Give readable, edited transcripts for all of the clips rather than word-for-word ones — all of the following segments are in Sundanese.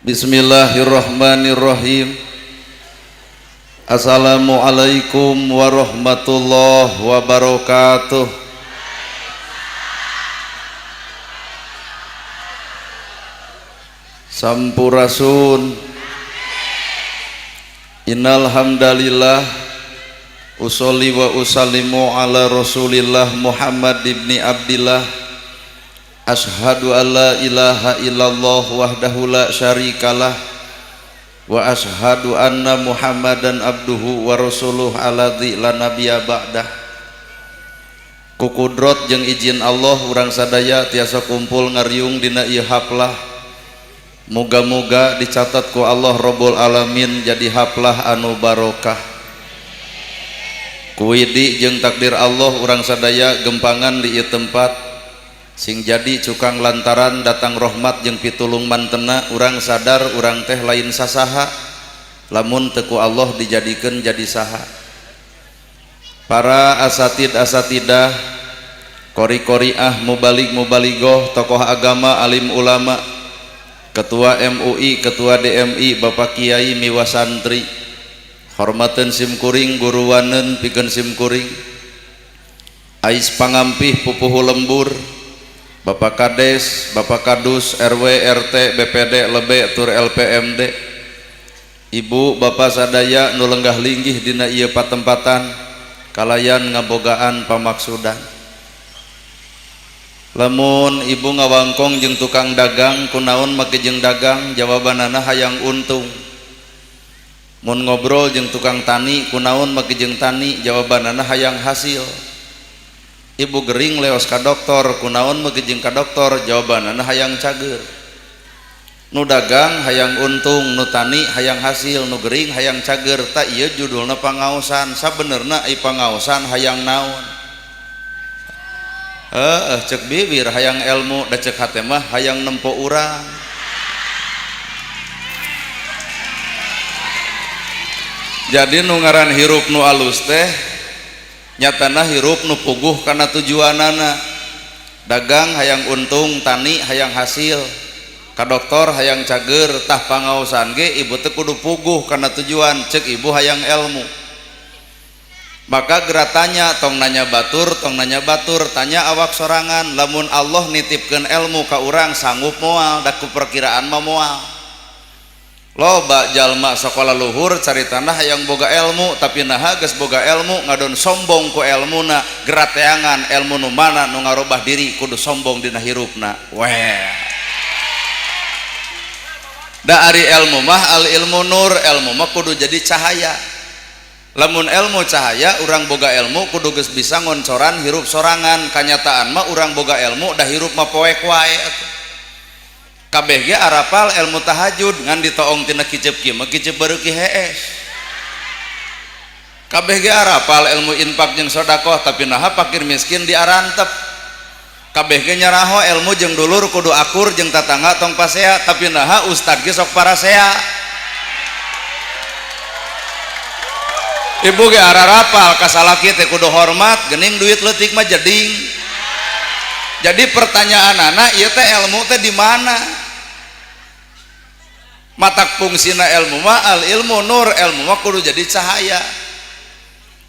Bismillahirrahmanirrahim. Assalamualaikum warahmatullahi wabarakatuh. Sampurasun. Innal hamdalillah usolli wa usallimu ala Rasulillah Muhammad ibni Abdillah. Ashhadu an la ilaha illallah wahdahu la syarikalah wa ashhadu anna Muhammadan abduhu wa rasuluh alladzi la nabiyya ba'dah. Ku kudrot jeung izin Allah urang sadaya tiasa kumpul ngariung dina ieu haflah. Moga-moga dicatat ku Allah Rabbul Alamin jadi haflah anu barokah. Ku widi jeung takdir Allah urang sadaya gempangan di ieu tempat sing jadi cukang lantaran datang rahmat jeung pitulung mantena. Urang sadar urang teh lain sasaha lamun teu ku Allah dijadikeun jadi saha. Para asatid asatidah, kori-koriah, mubalig mubaligoh, tokoh agama, alim ulama, ketua MUI, ketua DMI, bapak kiai miwa santri, hormateun simkuring, guruwaneun pikeun simkuring, ais pangampih pupuhu lembur, Bapak Kades, Bapak Kadus, RW, RT, BPD, Lebe, tur LPMD, Ibu, Bapak sadaya nu lenggah linggih dina ieu patempatan kalayan ngabogaan pamaksudan. Lamun ibu ngawangkong jeung tukang dagang, kunaon make jeung dagang, jawabanana hayang untung. Mun ngobrol jeung tukang tani, kunaon make jeung tani, jawabanana hayang hasil. Ibu gering leos ka dokter, kunaon make jeung ka dokter, jawabanana hayang cager. Nu dagang hayang untung, nu tani hayang hasil, nu gering hayang cager. Tak ieu judulna pangaosan. Sabenerna ai pangaosan hayang naon? Heeh, cek bibir hayang ilmu, da cek hate mah hayang nempo urang. Jadi nu ngaran hirup nu alus teh nyatana hirup nu puguh kana tujuanana. Dagang hayang untung, tani hayang hasil, ka dokter hayang cager. Tah pangaosan ge ibu teh kudu puguh kana tujuan. Cek ibu hayang ilmu, maka geratanya tong nanya batur, tong nanya batur, tanya awak sorangan. Lamun Allah nitipkeun ilmu ka urang sanggup moal? Da ku perkiraan mah moal. Loba jalma sekolah luhur caritana hayang boga ilmu, tapi naha geus boga ilmu ngadon sombong ku elmuna. Gerateangan ilmu nu mana nu ngarobah diri kudu sombong dina hirupna. Weh, da ari ilmu mah al ilmu nur, ilmu mah kudu jadi cahaya. Lamun ilmu cahaya, urang boga ilmu kudu geus bisa ngoncoran hirup sorangan. Kanyataan mah urang boga ilmu dah hirup mah poek wae. Kabeh ge arapal ilmu tahajud ngan ditoong tina kicep kieu mah kicep bareuki hees. Kabeh ge arapal ilmu infak jeung sedekah, tapi naha fakir miskin diarantep. Kabeh ge nyaraho ilmu jeung dulur kudu akur jeung tatangga tong pasea, tapi naha ustad ge sok parasea. Ibu ge ararapal ka salaki teh kudu hormat, geuning duit leutik mah jeding. Jadi pertanyaan anak ieu teh ilmu teh di mana? Matak fungsina ilmu mah al ilmu nur, ilmu mah kudu jadi cahaya.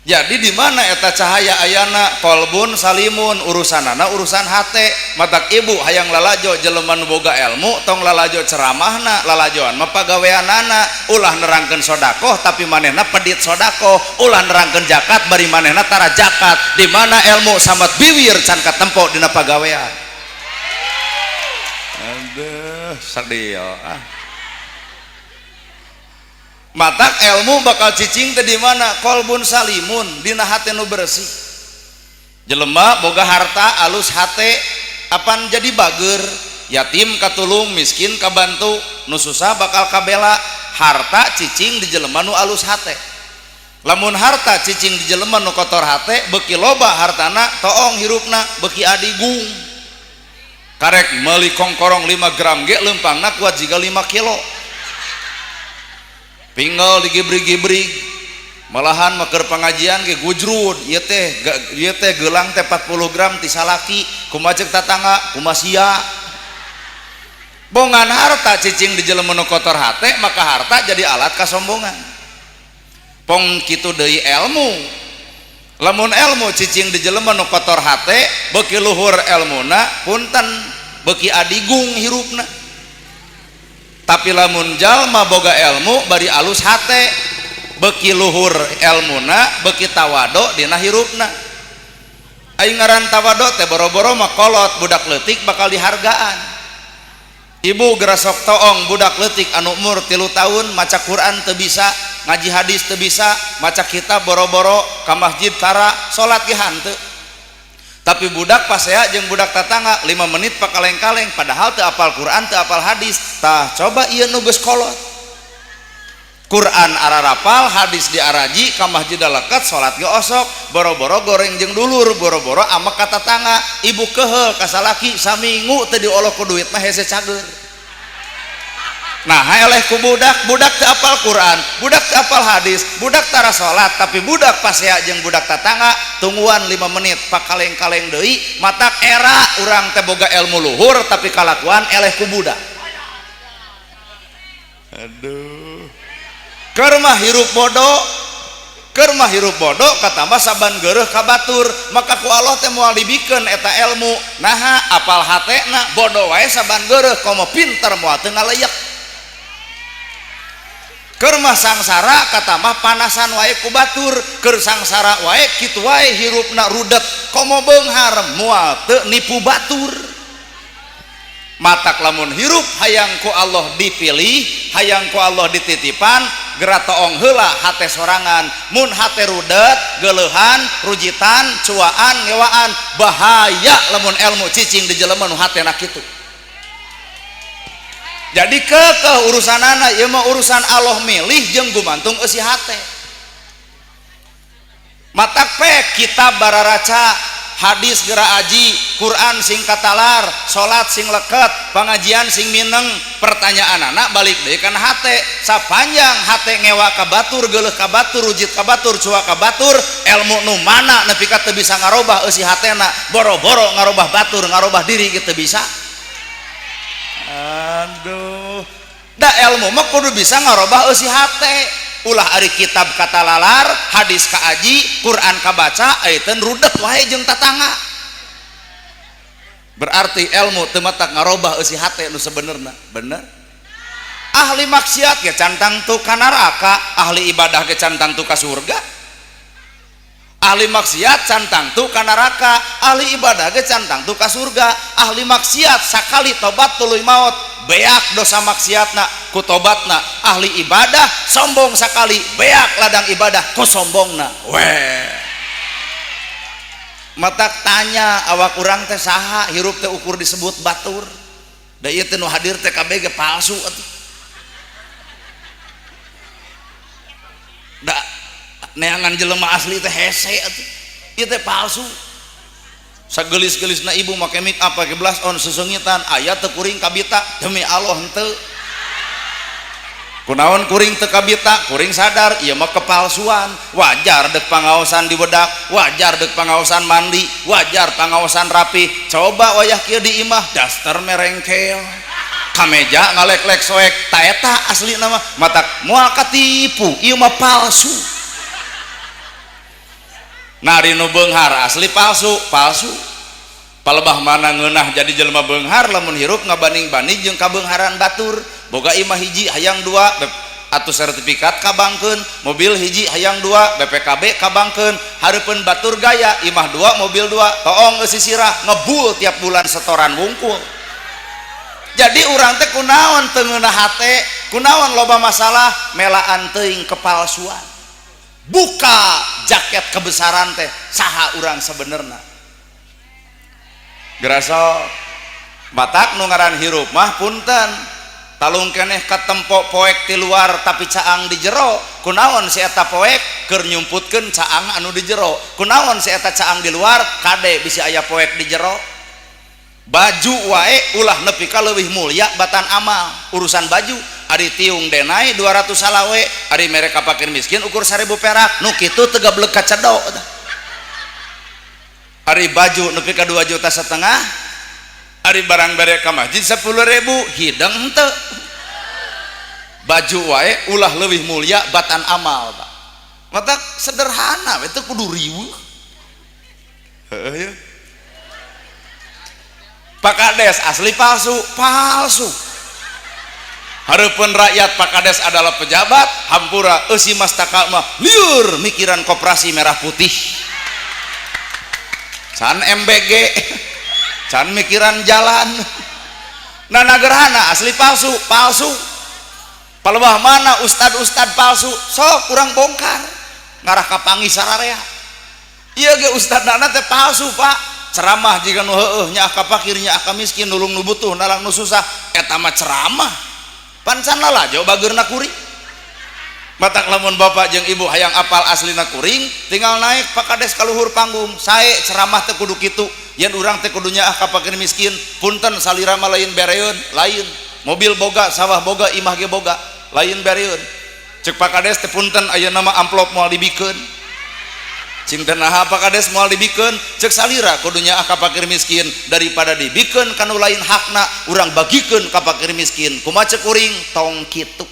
Jadi di mana eta cahaya ayana? Kolbun salimun, urusanana urusan hate. Matak ibu hayang lalajo jelema nu boga ilmu tong lalajo ceramahna, lalajoan mah pagaweanana. Ulah nerangkeun sodakoh tapi manehna pedit sodakoh, ulah nerangkeun zakat bari manehna tara zakat. Di mana ilmu samat biwir can katempo dina pagawean. Aduh, sedih ah. Matak ilmu bakal cicing teh di mana? Kolbun salimun, dina hate nu bersih. Jelema boga harta alus hate apan jadi bager, yatim katulung, miskin kabantu, nu susah bakal kabela. Harta cicing di jelema nu alus hate. Lamun harta cicing di jelema nu kotor hate, beuki loba hartana toong hirupna beuki adigung. Karek meuli kongkorong 5 gram ge leumpangna kuat jiga 5 kilo. Pinggal digibrig-gibrig, malahan maker pengajian ge gujrud. Ieu teh gelang teh 40 gram ti salaki, kumaha ceuk tatangga, kumaha sia. Bongan harta cicing di jelema nu kotor hate, maka harta jadi alat kasombongan. Pong kitu deui ilmu. Lamun ilmu cicing di jelema nu kotor hate, beuki luhur elmuna, punten beuki adigung hirupna. Tapi lamun jalma boga ilmu bari alus hate, beuki luhur elmuna, beuki tawado dina hirupna. Aing ngaran tawado teh boro-boro mah kolot budak leutik bakal dihargaan. Ibu gerasok toong budak leutik anu umur 3 tahun maca Quran teu bisa, ngaji hadis teu bisa, maca kitab boro-boro, ka masjid tara, salat ge hanteu. Tapi budak pasea jeung budak tatangga 5 menit pakaleng-kaleng padahal teu apal Quran, teu apal hadis. Tah coba ieu nu geus kolot. Quran ararapal, hadis diaraji, ka masjid leket, salat ge osok, boro-boro goreng jeung dulur, boro-boro amek ka tatangga, ibu keheul ka salaki saminggu teu diolok ku duit mah hese cager. Nah, eleh ku budak, budak teu apal Quran, budak teu apal hadis, budak tara salat, tapi budak pasea jeung budak tatangga tungguan 5 menit pakaleng-kaleng deui, matak era urang teh boga ilmu luhur tapi kalakuan eleh ku budak. Aduh. Keur mah hirup bodoh, keur mah hirup bodoh katambah saban geureuh ka batur, maka ku Allah teh moal dibikeun eta ilmu. Naha apal hatena bodoh wae saban geureuh, komo pinter moal teu ngaleyak. Keur mah sangsara katambah panasan wae ku batur, keur sangsara wae kitu wae hirupna rudet, komo beunghar moal teu nipu batur. Matak lamun hirup hayang ku Allah dipilih, hayang ku Allah dititipan, geura toong heula hate sorangan. Mun hate rudet, geuleuhan, rujitan, cuaan, ngewaan, bahaya lamun ilmu cicing di jelema nu hatena kitu. Jadi kekeh urusanana ieu mah urusan Allah milih jeung gumantung eusi hate. Matak pek kitab bararaca, hadis geura aji, Quran sing katalar, salat sing leket, pengajian sing mineng, pertanyaan anak balik deui kana hate. Sapanjang hate ngewa ka batur, geuleuh ka batur, rujit ka batur, cua ka batur, ilmu nu mana nepi ka teu bisa ngarobah eusi hatena, boro-boro ngarobah batur, ngarobah diri ge teu bisa. Aduh, da ilmu mah kudu bisa ngarobah eusi hate. Ulah ari kitab katalalar, hadis kaaji, Quran kabaca, ayeuna rudet wae jeung tatangga. Berarti ilmu teu matak ngarobah eusi hate nu sebenerna. Bener? Ahli maksiat ge can tangtu ka neraka, ahli ibadah ge can tangtu ka surga. Ahli maksiat can tangtu ka neraka, ahli ibadah ge can tangtu ka surga. Ahli maksiat sakali tobat tuluy maot, beak dosa maksiatna ku tobatna. Ahli ibadah sombong sakali, beak ladang ibadah ku sombongna. Weh, matak tanya awak urang teh saha, hirup teh ukur disebut batur. Da ieu teh nu hadir teh kabeh ge palsu atuh. Da neangan jelema asli teh hese atuh. Ieu teh palsu. Sagelis-gelisna ibu make make up, make blush on, sesengitan, aya teu kuring kabita, demi Allah henteu. Kunaon kuring teu kabita, kuring sadar ieu mah kepalsuan. Wajar deuk pangaosan dibedak, wajar deuk pangaosan mandi, wajar pangaosan rapi. Coba wayah kieu di imah daster merengkel, kameja ngalek-lek soek, ta eta aslina mah matak moal katipu, ieu mah palsu. Nari nu beunghar asli palsu, palsu. Palebah mana ngeunah jadi jelema beunghar lamun hirup ngabanding-banding jeung kabeungharan batur. Boga imah hiji hayang dua, atuh sertifikat kabangkeun, mobil hiji hayang dua, BPKB kabangkeun, hareupeun batur gaya imah dua, mobil dua, toong eusi sirah ngebul tiap bulan setoran wungkul. Jadi urang teh kunaon teu ngeunah hate, kunaon loba masalah, melaan teuing kepalsuan. Buka jaket kebesaran teh saha urang sebenerna. Geraso batak nu ngaran hirup mah punten talung keneh katempo poek ti luar tapi caang di jero. Kunaon si eta poek keur nyumputkeun caang anu di jero. Kunaon si eta caang di luar kade bisi aya poek di jero. Baju wae ulah nepi ka leuwih mulia batan amal. Urusan baju ari tiung denai 200 salawe, ari mereka fakir miskin ukur 1000 perak, nu kitu teu gablek ka cedok. Ari baju nepi ka 2,5 juta, Ari barang bere ka masjid 10.000 hideng henteu. Baju wae ulah leuwih mulia batan amal Pak. Mata sederhana we teu kudu riweuh. Heueuh ya. Pak Kades asli palsu? Palsu. Hareupeun rakyat Pak Kades adalah pejabat, hampura eusi mastaka mah liur mikiran koperasi merah putih. Can MBG, can mikiran jalan. Nana gerhana asli palsu? Palsu. Palebah mana ustad-ustad palsu? Sok kurang bongkar. Ngarah ka panggih sararea. Ieu ge ustad nana teh palsu, Pak. Ceramah jiga nu heueuh nyaah ka fakir, nyaah ka miskin, nulung nu butuh, nalang nu susah, eta mah ceramah. Pan can lalajo bageurna kuring. Matak lamun bapak jeung ibu hayang apal aslina kuring, tinggal naik Pak Kades ka luhur panggung, sae ceramah teh kudu kitu. Yen urang teh kudu nyaah ka fakir miskin, punten salira mah lain bereun, lain. Mobil boga, sawah boga, imah ge boga, lain bereun. Cek Pak Kades teh punten ayeuna mah amplop moal dibikeun. Cing teh naha Pak Kades moal dibikeun, cek salira kudu nyaah ka fakir miskin daripada dibikeun ka nu lain hakna, urang bagikeun ka fakir miskin. Kumaha cek kuring? Tong kitu.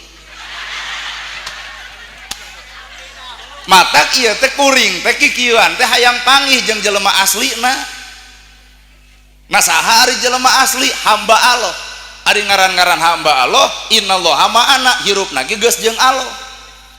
Matak ieu teh kuring teh kikieuan teh hayang panggih jeung jelema aslina. Nah saha ari jelema asli? Hamba Allah. Ari ngaran-ngaran hamba Allah, innallaha ma'ana, hirupna ge geus jeung Allah.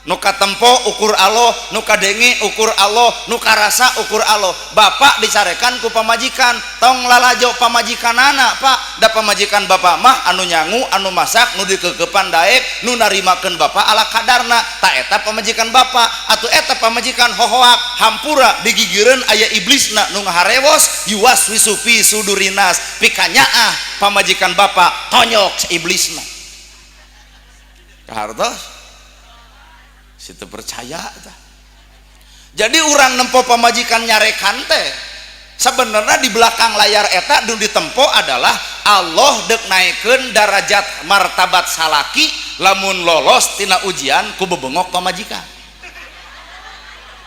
Nu katempo ukur Allah, nu kadenge ukur Allah, nu karasa ukur Allah. Bapak dicarekan ku pamajikan, tong lalajo pamajikanana Pak. Da pamajikan bapak mah anu nyangu, anu masak, nu dikekepan daek, nu narimakeun bapak ala kadarna. Ta eta pamajikan bapak, atuh eta pamajikan hohoak, hampura digigireun aya iblisna nu ngaharewos, yuwaswisu fi sudurinas, pikanyaah pamajikan bapak tonyok iblisna. Kahartos? Situ percaya tah. Jadi urang nempo pamajikan nyarekan teh sebenarnya di belakang layar eta nu ditempo adalah Allah dek naikeun darajat martabat salaki lamun lolos tina ujian ku bebengok pamajikan.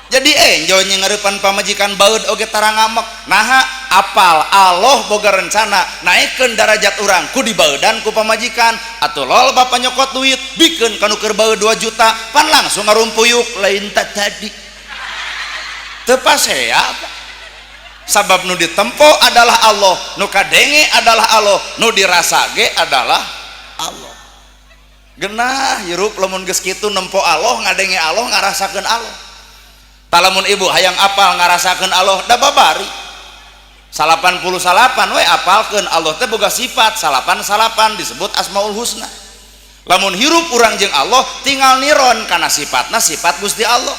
Jadi enjoy ngarepan pamajikan baeud oge tara ngamek. Naha apal Allah boga rencana naikeun darajat urang ku dibaeudan ku pamajikan. Atuh lol bapak nyokot duit bikeun ka nu keur baeud 2 juta pan langsung ngarumpuyuk lain tadi. Teu pasea sabab nu ditempo adalah Allah, nu kadenge adalah Allah, nu dirasa ge adalah Allah. Genah hirup lamun geus kitu nempo Allah, ngadenge Allah, ngarasakeun Allah. Talamun ibu hayang apal ngarasakeun Allah da babari 88 we apalkeun Allah teh boga sifat 88 disebut Asmaul Husna. Lamun hirup urang jeung Allah tinggal niron kana sifatna sifat Gusti Allah.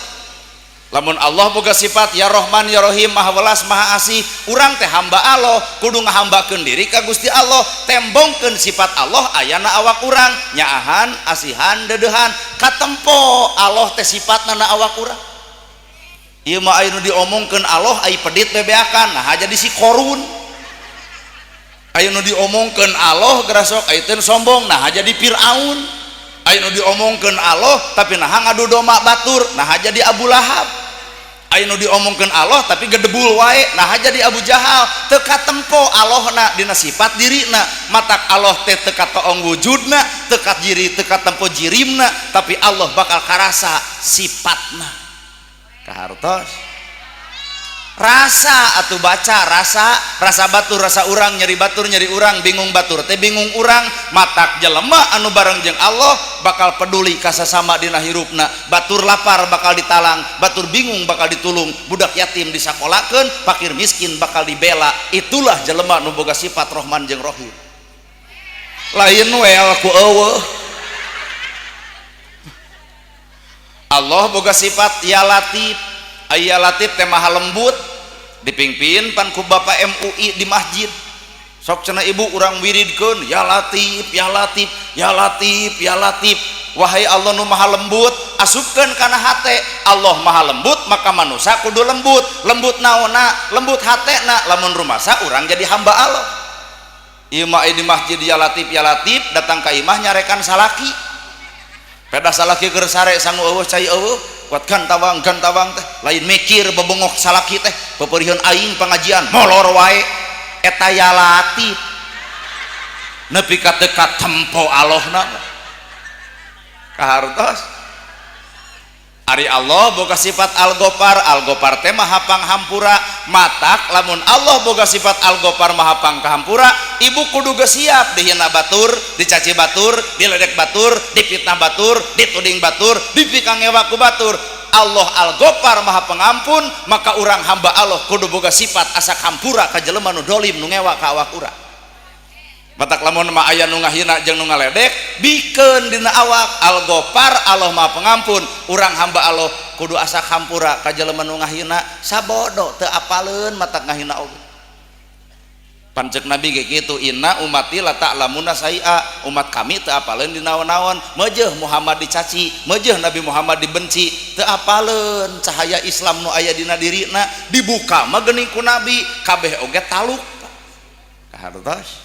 Lamun Allah boga sifat ya Rahman ya Rahim, Maha Welas Maha Asih, urang teh hamba Allah kudu ngahambakeun diri ka Gusti Allah, tembongkeun sifat Allah ayana awak urang, nyaahan, asihan, deudeuhan, katempo Allah teh sifatna na awak urang. Ieu mah aya nu diomongkeun Allah ai pedit bebeakan, nah jadi si Korun. Aya nu diomongkeun Allah gerasok ai teu sombong, nah jadi Firaun. Aya nu diomongkeun Allah tapi nah ngadu domba batur, nah jadi Abu Lahab. Aya nu diomongkeun Allah tapi gedebul wae, nah jadi Abu Jahal. Teu katempo Allahna dina sifat dirina, matak Allah teh teu katoong wujudna, teu kajiri, teu katempo jirimna, tapi Allah bakal karasa sifatna. Kahartos rasa atau baca rasa, rasa batur rasa urang, nyeri batur nyeri urang, bingung batur teh bingung urang. Matak jelema anu bareng jeung Allah bakal peduli ka sasama dina hirupna. Batur lapar bakal ditalang, batur bingung bakal ditulung, budak yatim disakolakeun, fakir miskin bakal dibela. Itulah jelema nu boga sifat Rahman jeung Rahim. Lain wel ku eueuh. Allah boga sifat ya Latif. Aya Latif teh maha lembut, dipingpin pan ku bapak MUI di masjid. Sok cenah ibu urang wiridkeun ya Latif, ya Latif, ya Latif, ya Latif. Wahai Allah nu maha lembut, asupkeun kana hate. Allah maha lembut, maka manusia kudu lembut. Lembut naonna? Lembut hatena. Lamun rumasa urang jadi hamba Allah. Ieu mah di masjid ya Latif, ya Latif, datang ka imah nyarekan salaki. Pedah salaki keur sare sangu eueuh cai eueuh, kuat gantawang gantawang teh lain mikir bebongok salaki teh peperihun aing pengajian molor wae eta ya Latif. Nepi ka teu katempo Allahna. Kahartos. Ari Allah boga sifat Al-Ghaffar, Al-Ghaffar teh maha panghampura. Matak lamun Allah boga sifat Al-Ghaffar maha panghampura, ibu kudu geus siap dihina batur, dicaci batur, diledek batur, dipitnah batur, dituding batur, dipikangewa ku batur. Allah Al-Ghaffar maha pengampun, maka urang hamba Allah kudu boga sifat asak hampura ka jelema nu dolim nu ngewa ka awak urang. Matak lamun mah aya nu ngahina jeung nu ngaledek, bikeun dina awak Al-Ghaffar Allah maha pengampun, urang hamba Allah kudu asak hampura ka jelema nu ngahina, sabodo teu apaleun matak ngahina oge. Pancek Nabi ge kitu, inna ummati la ta'lamuna saia, umat kami teu apaleun dina naon-naon, meujeuh Muhammad dicaci, meujeuh Nabi Muhammad dibenci, teu apaleun cahaya Islam nu aya dina dirina dibuka mah geuning ku Nabi, kabeh oge taluk. Kahartos.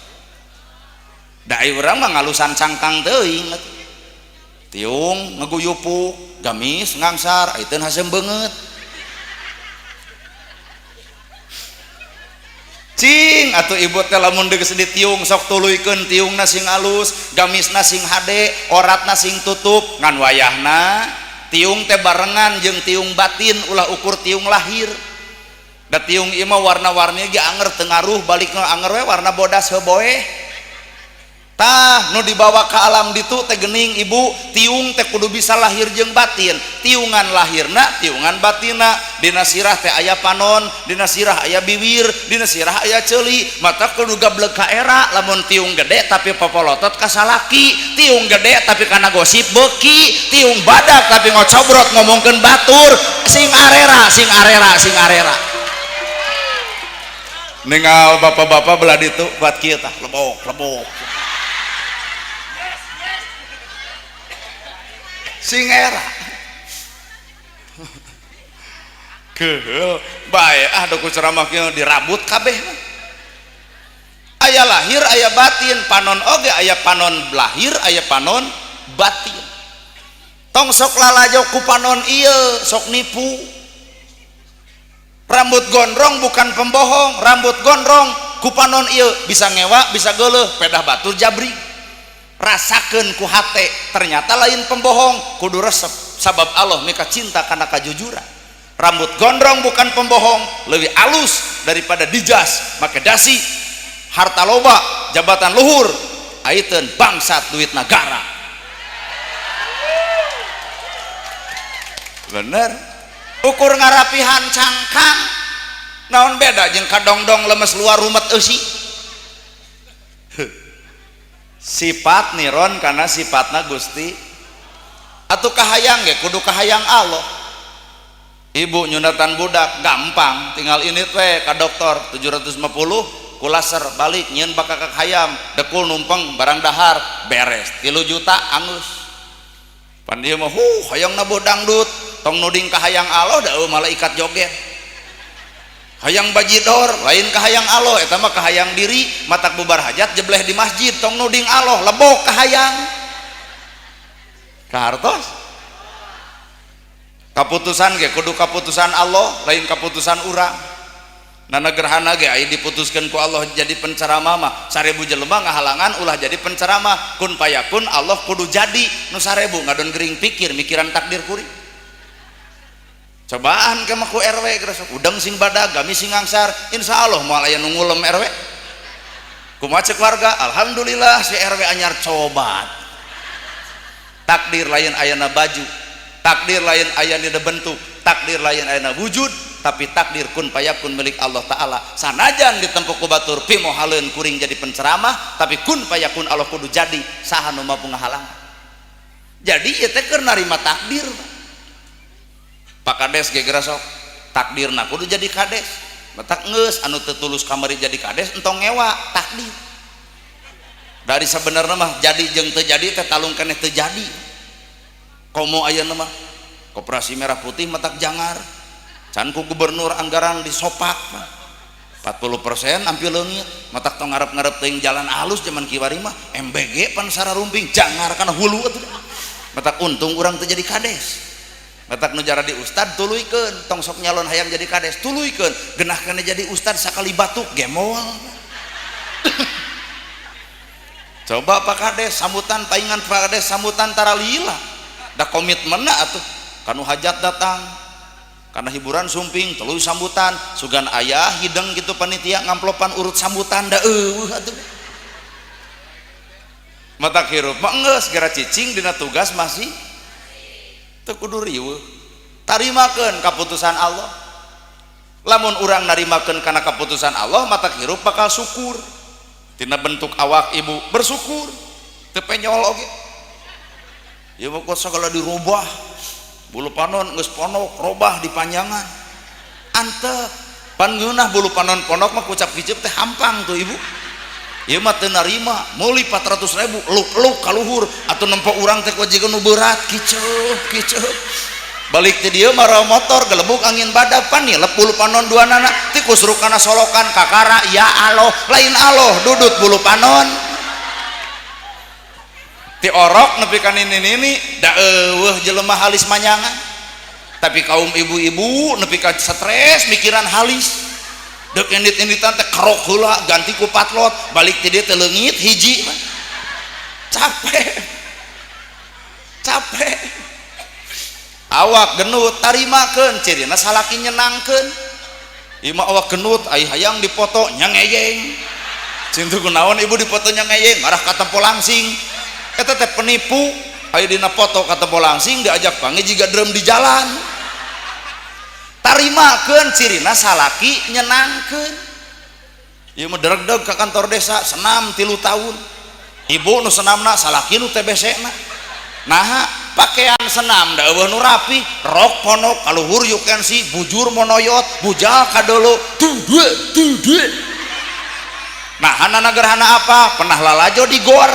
Da ai urang mah ngalusan cangkang teuing atuh. Tiung ngeguyupuk, gamis ngangsar, aiteun haseum beungeut. Cing atuh ibu teh lamun geus ditiung sok tuluykeun tiungna sing alus, gamisna sing hade, oratna sing tutup, ngan wayahna tiung teh barengan jeung tiung batin ulah ukur tiung lahir. Da tiung ieu mah warna-warni ge anger teu ngaruh balikna anger we warna bodas heuboeh. Tah nu dibawa ke alam ditu teh geuning ibu, tiung teh kudu bisa lahir jeung batin, tiungan lahirna tiungan batinna, dina sirah teh aya panon, dina sirah aya biwir, dina sirah aya ceuli, mata kudu gableg ka era lamun tiung gede tapi popolotot ka salaki, tiung gede tapi kana gosip beuki, tiung badak tapi ngocobrot ngomongkeun batur, sing arera sing arera sing arera. Ningal bapak-bapak belah ditu buat kieu tah lebok lebok. Sing era keheul bae ah ku ceramah kieu dirabut kabeh mah. Aya lahir aya batin, panon oge aya panon lahir aya panon batin. Tong sok lalajo ku panon ieu sok nipu. Rambut gondrong bukan pembohong, rambut gondrong ku panon ieu bisa ngewa bisa geuleuh pedah batur jabri. Rasakeun ku hate ternyata lain pembohong, kudu resep sabab Allah mika cinta kana kajujuran. Rambut gondrong bukan pembohong, lebih alus daripada dijas make dasi, harta loba, jabatan luhur, aiteun bangsat duit negara. Bener ukur ngarapihan cangkang naon beda jeung kadongdong lemes luar rumet eusi. Sifat niron karena sifatna Gusti atuh kahayang ge kudu kahayang Allah. Ibu nyunatan budak gampang, tinggal ini teh ka dokter 750 ku laser balik nyieun bakakak hayam dekul numpeng barang dahar beres 3 juta angus. Pan dieu mah huh hayang nabuh dangdut tong nuding kahayang Allah da malaikat joget. Hayang bajidor lain kahayang Allah eta mah kahayang diri, matak bubar hajat jebleh di masjid tong nuding Allah lebok kahayang. Kahartos kaputusan ge kudu kaputusan Allah lain kaputusan urang. Nana gerhana ge aya diputuskeun ku Allah jadi penceramah mah 1000 jelema ngahalangan ulah jadi penceramah, kun payakun Allah kudu jadi nu 1000 ngadon gering pikir mikiran takdir kuring. Cobaan ke ku RW geus udang sing badag gamis sing ngangsar, insyaallah moal aya nu ngulem RW. Kumaha ceuk warga, alhamdulillah si RW anyar cobat. Takdir lain ayana baju, takdir lain ayana bentuk, takdir lain ayana wujud, tapi takdir kun payakun milik Allah Ta'ala. Sanajan ditempuk ku batur pimohaleun kuring jadi penceramah, tapi kun payakun Allah kudu jadi saha nu mampu ngahalangan. Jadi ieu teh keur narima takdir. Pak Kades ge geura sok takdirna kudu jadi kades, matak geus anu teu tulus kamari jadi kades entong ngewa takdir. Dari sebenarnya mah jadi jeung teu jadi teh talung keneh teu jadi. Komo ayeuna mah koperasi merah putih matak jangar can ku gubernur anggaran disopak mah 40% ampil leungit, matak tong ngarep-ngarep teuing jalan alus zaman kiwari mah MBG pan sararumping jangar kana hulu atuh. Matak untung urang teu jadi kades. Matak nu jara di ustad tuluykeun, tong sok nyalon hayang jadi kades tuluykeun, genah kana jadi ustad sakali batuk ge moal. Coba Pak Kades sambutan, paingan Pak Kades sambutan taralila da komitmenna atuh. Kanu hajat datang karena hiburan sumping tuluy sambutan, sugan ayah hideng gitu panitia ngamplopan urut sambutan da eueuh atuh. Matak hirup mah geus geura cicing dina tugas masih teu kudu riweuh. Tarimakeun kaputusan Allah. Lamun urang narimakeun kana kaputusan Allah, matak hirup bakal syukur. Tina bentuk awak ibu bersyukur, teu penyol oge. Ieu mah segala dirubah, bulu panon geus ponok robah dipanjangan, antep. Pan ngeunah bulu panon ponok mah kucap kicep teh hampang tuh ibu. Ieu mah teu narima, meuli 400.000 luk-luk kaluhur atuh nempo urang teh jiga nu berat kiceup kiceup. Balik ti dieu marawa motor gelebuk angin badak pan nilep bulu panon dua nana tikus rukana solokan kakara ya Allah lain Allah dudut bulu panon ti orok nepi ka nini-nini da eueuh jelema halis manyangan. Tapi kaum ibu-ibu nepi ka stres mikiran halis, deuk indit-inditan teh kerok heula ganti ku patlot, balik ti dieu teh leungit hiji mah. Capek capek awak genut tarimakeun, cirina salaki nyenangkeun. Ieu mah awak genut ai hayang dipoto nya ngeyeng. Cintu kunaon ibu dipoto nya ngeyeng ngarah ka tempo langsing. Eta teh penipu, aya dina foto ka tempo langsing diajak panggil jiga drum di jalan. Tarimakeun cirina salaki nyenangkeun. Ieu mah deregdeg ka kantor desa senam 3 tahun. Ibu nu senamna salaki nu TBC na. Nah, pakaian senam da eueuh nu rapi, rok ponok kaluhur yukensi, bujur monoyot, bujal kadolo, tuh dua, tuh dua. Nah, hana gerhana apa? Pernah lalajo di gor.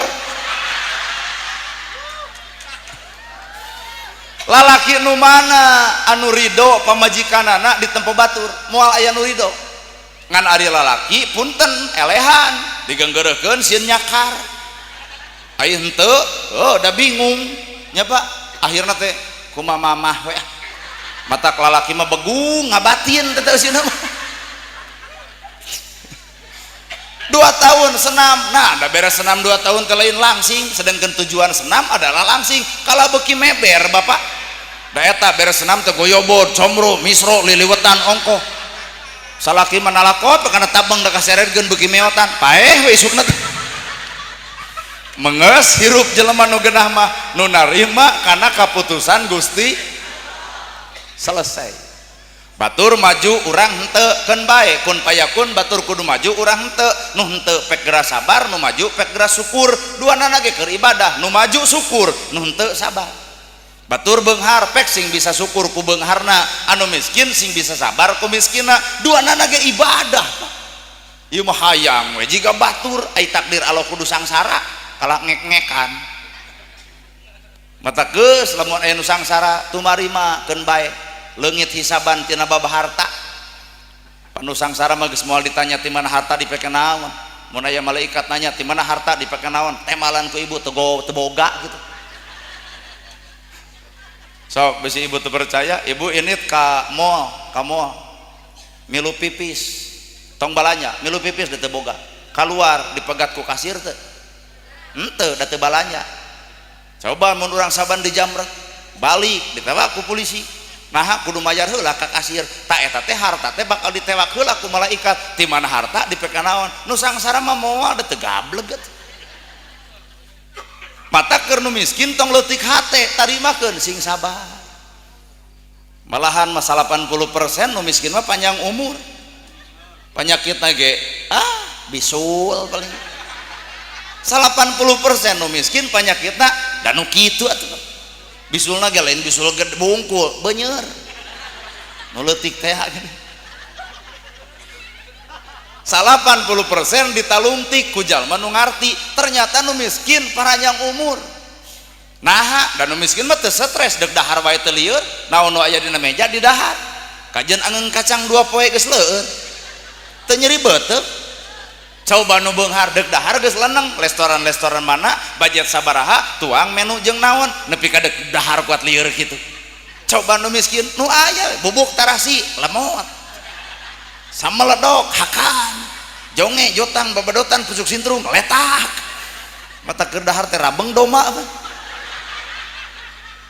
Lalaki nu mana anu ridho pamajikanana ditempo batur, moal aya nu ridho. Ngan ari lalaki punten elehan, digenggereukeun sieun nyakar. Ai henteu, oh da bingung nya Pak, akhirna teh kumaha mamah we. Matak lalaki mah begung ngabatin teh eusina mah. 2 tahun senam, nah da beres senam 2 tahun teh lain langsing, sedangkan tujuan senam adalah langsing. Kala beuki meber Bapak, da eta beres senam teh goyobod, comro, misro, liliwetan ongkoh. Salaki mah nalakot kana tabeng da kaseredkeun beuki meotan, paeh we isukna teh. Menges hirup jelema nu genah mah nu narima kana kaputusan Gusti selesai. Batur maju urang henteu keun bae kun payakun, batur kudu maju urang henteu, nu henteu pek geura sabar, nu maju pek geura syukur. Duanana ge keur ibadah, nu maju syukur, nu henteu sabar. Batur beunghar pek sing bisa syukur ku beungharna, anu miskin sing bisa sabar ku miskinna. Duanana ge ibadah. Ieu mah hayang we jiga batur, ai takdir Allah kudu sangsara kalah ngek-ngekan. Mata geus lamun aya nu sangsara tumarima keun bae, leungit hisaban tina bab harta. Panu sangsara mah geus moal ditanya ti mana harta dipake naon. Mun aya malaikat nanya ti mana harta dipake naon, temalan ku ibu teu boga gitu. Sok bisi ibu teu percaya, ibu ini ka mall milu pipis. Tong balanya milu pipis da teu boga. Kaluar dipegat ku kasir teu. Henteu da teu balanya. Coba mun urang saban dijamret, balik ditewak ku polisi. Nah kudu mayar heula ka kasir. Ta eta teh harta teh bakal ditewak heula ku malaikat. Ti mana harta dipeke naon? Nu sangsara mah moal da teu gableg atuh. Mata keur nu miskin tong leutik hate, tarimakeun sing sabar. Malahan mah 80% nu miskin mah panjang umur. Penyakitna ge bisul paling. 80% nu miskin penyakitna da nu kitu atuh. Bisulna ge lain bisul gede bungkul, beuneur. Nu leutik teh gini. 80% ditalungtik ku jalma nu ngarti, ternyata nu miskin paranjang umur. Naha da nu miskin mah teu stres, deuk dahar wae teu lieur, naon nu aya dina meja di dahar. Kajeun angeung kacang 2 poe geus leueur. Teu nyeri beuteung. Coba nu beunghar deuk dahar geus leneng, restoran-restoran mana budget sabaraha, tuang menu jeung naon, nepi ka deuk dahar kuat lieur kitu. Coba nu miskin nu aya bubuk tarasi lemot. Sameledok hakan, jonge jotang babadotan pucuk sintrung letak. Mata keur dahar teh rabeng doma apa?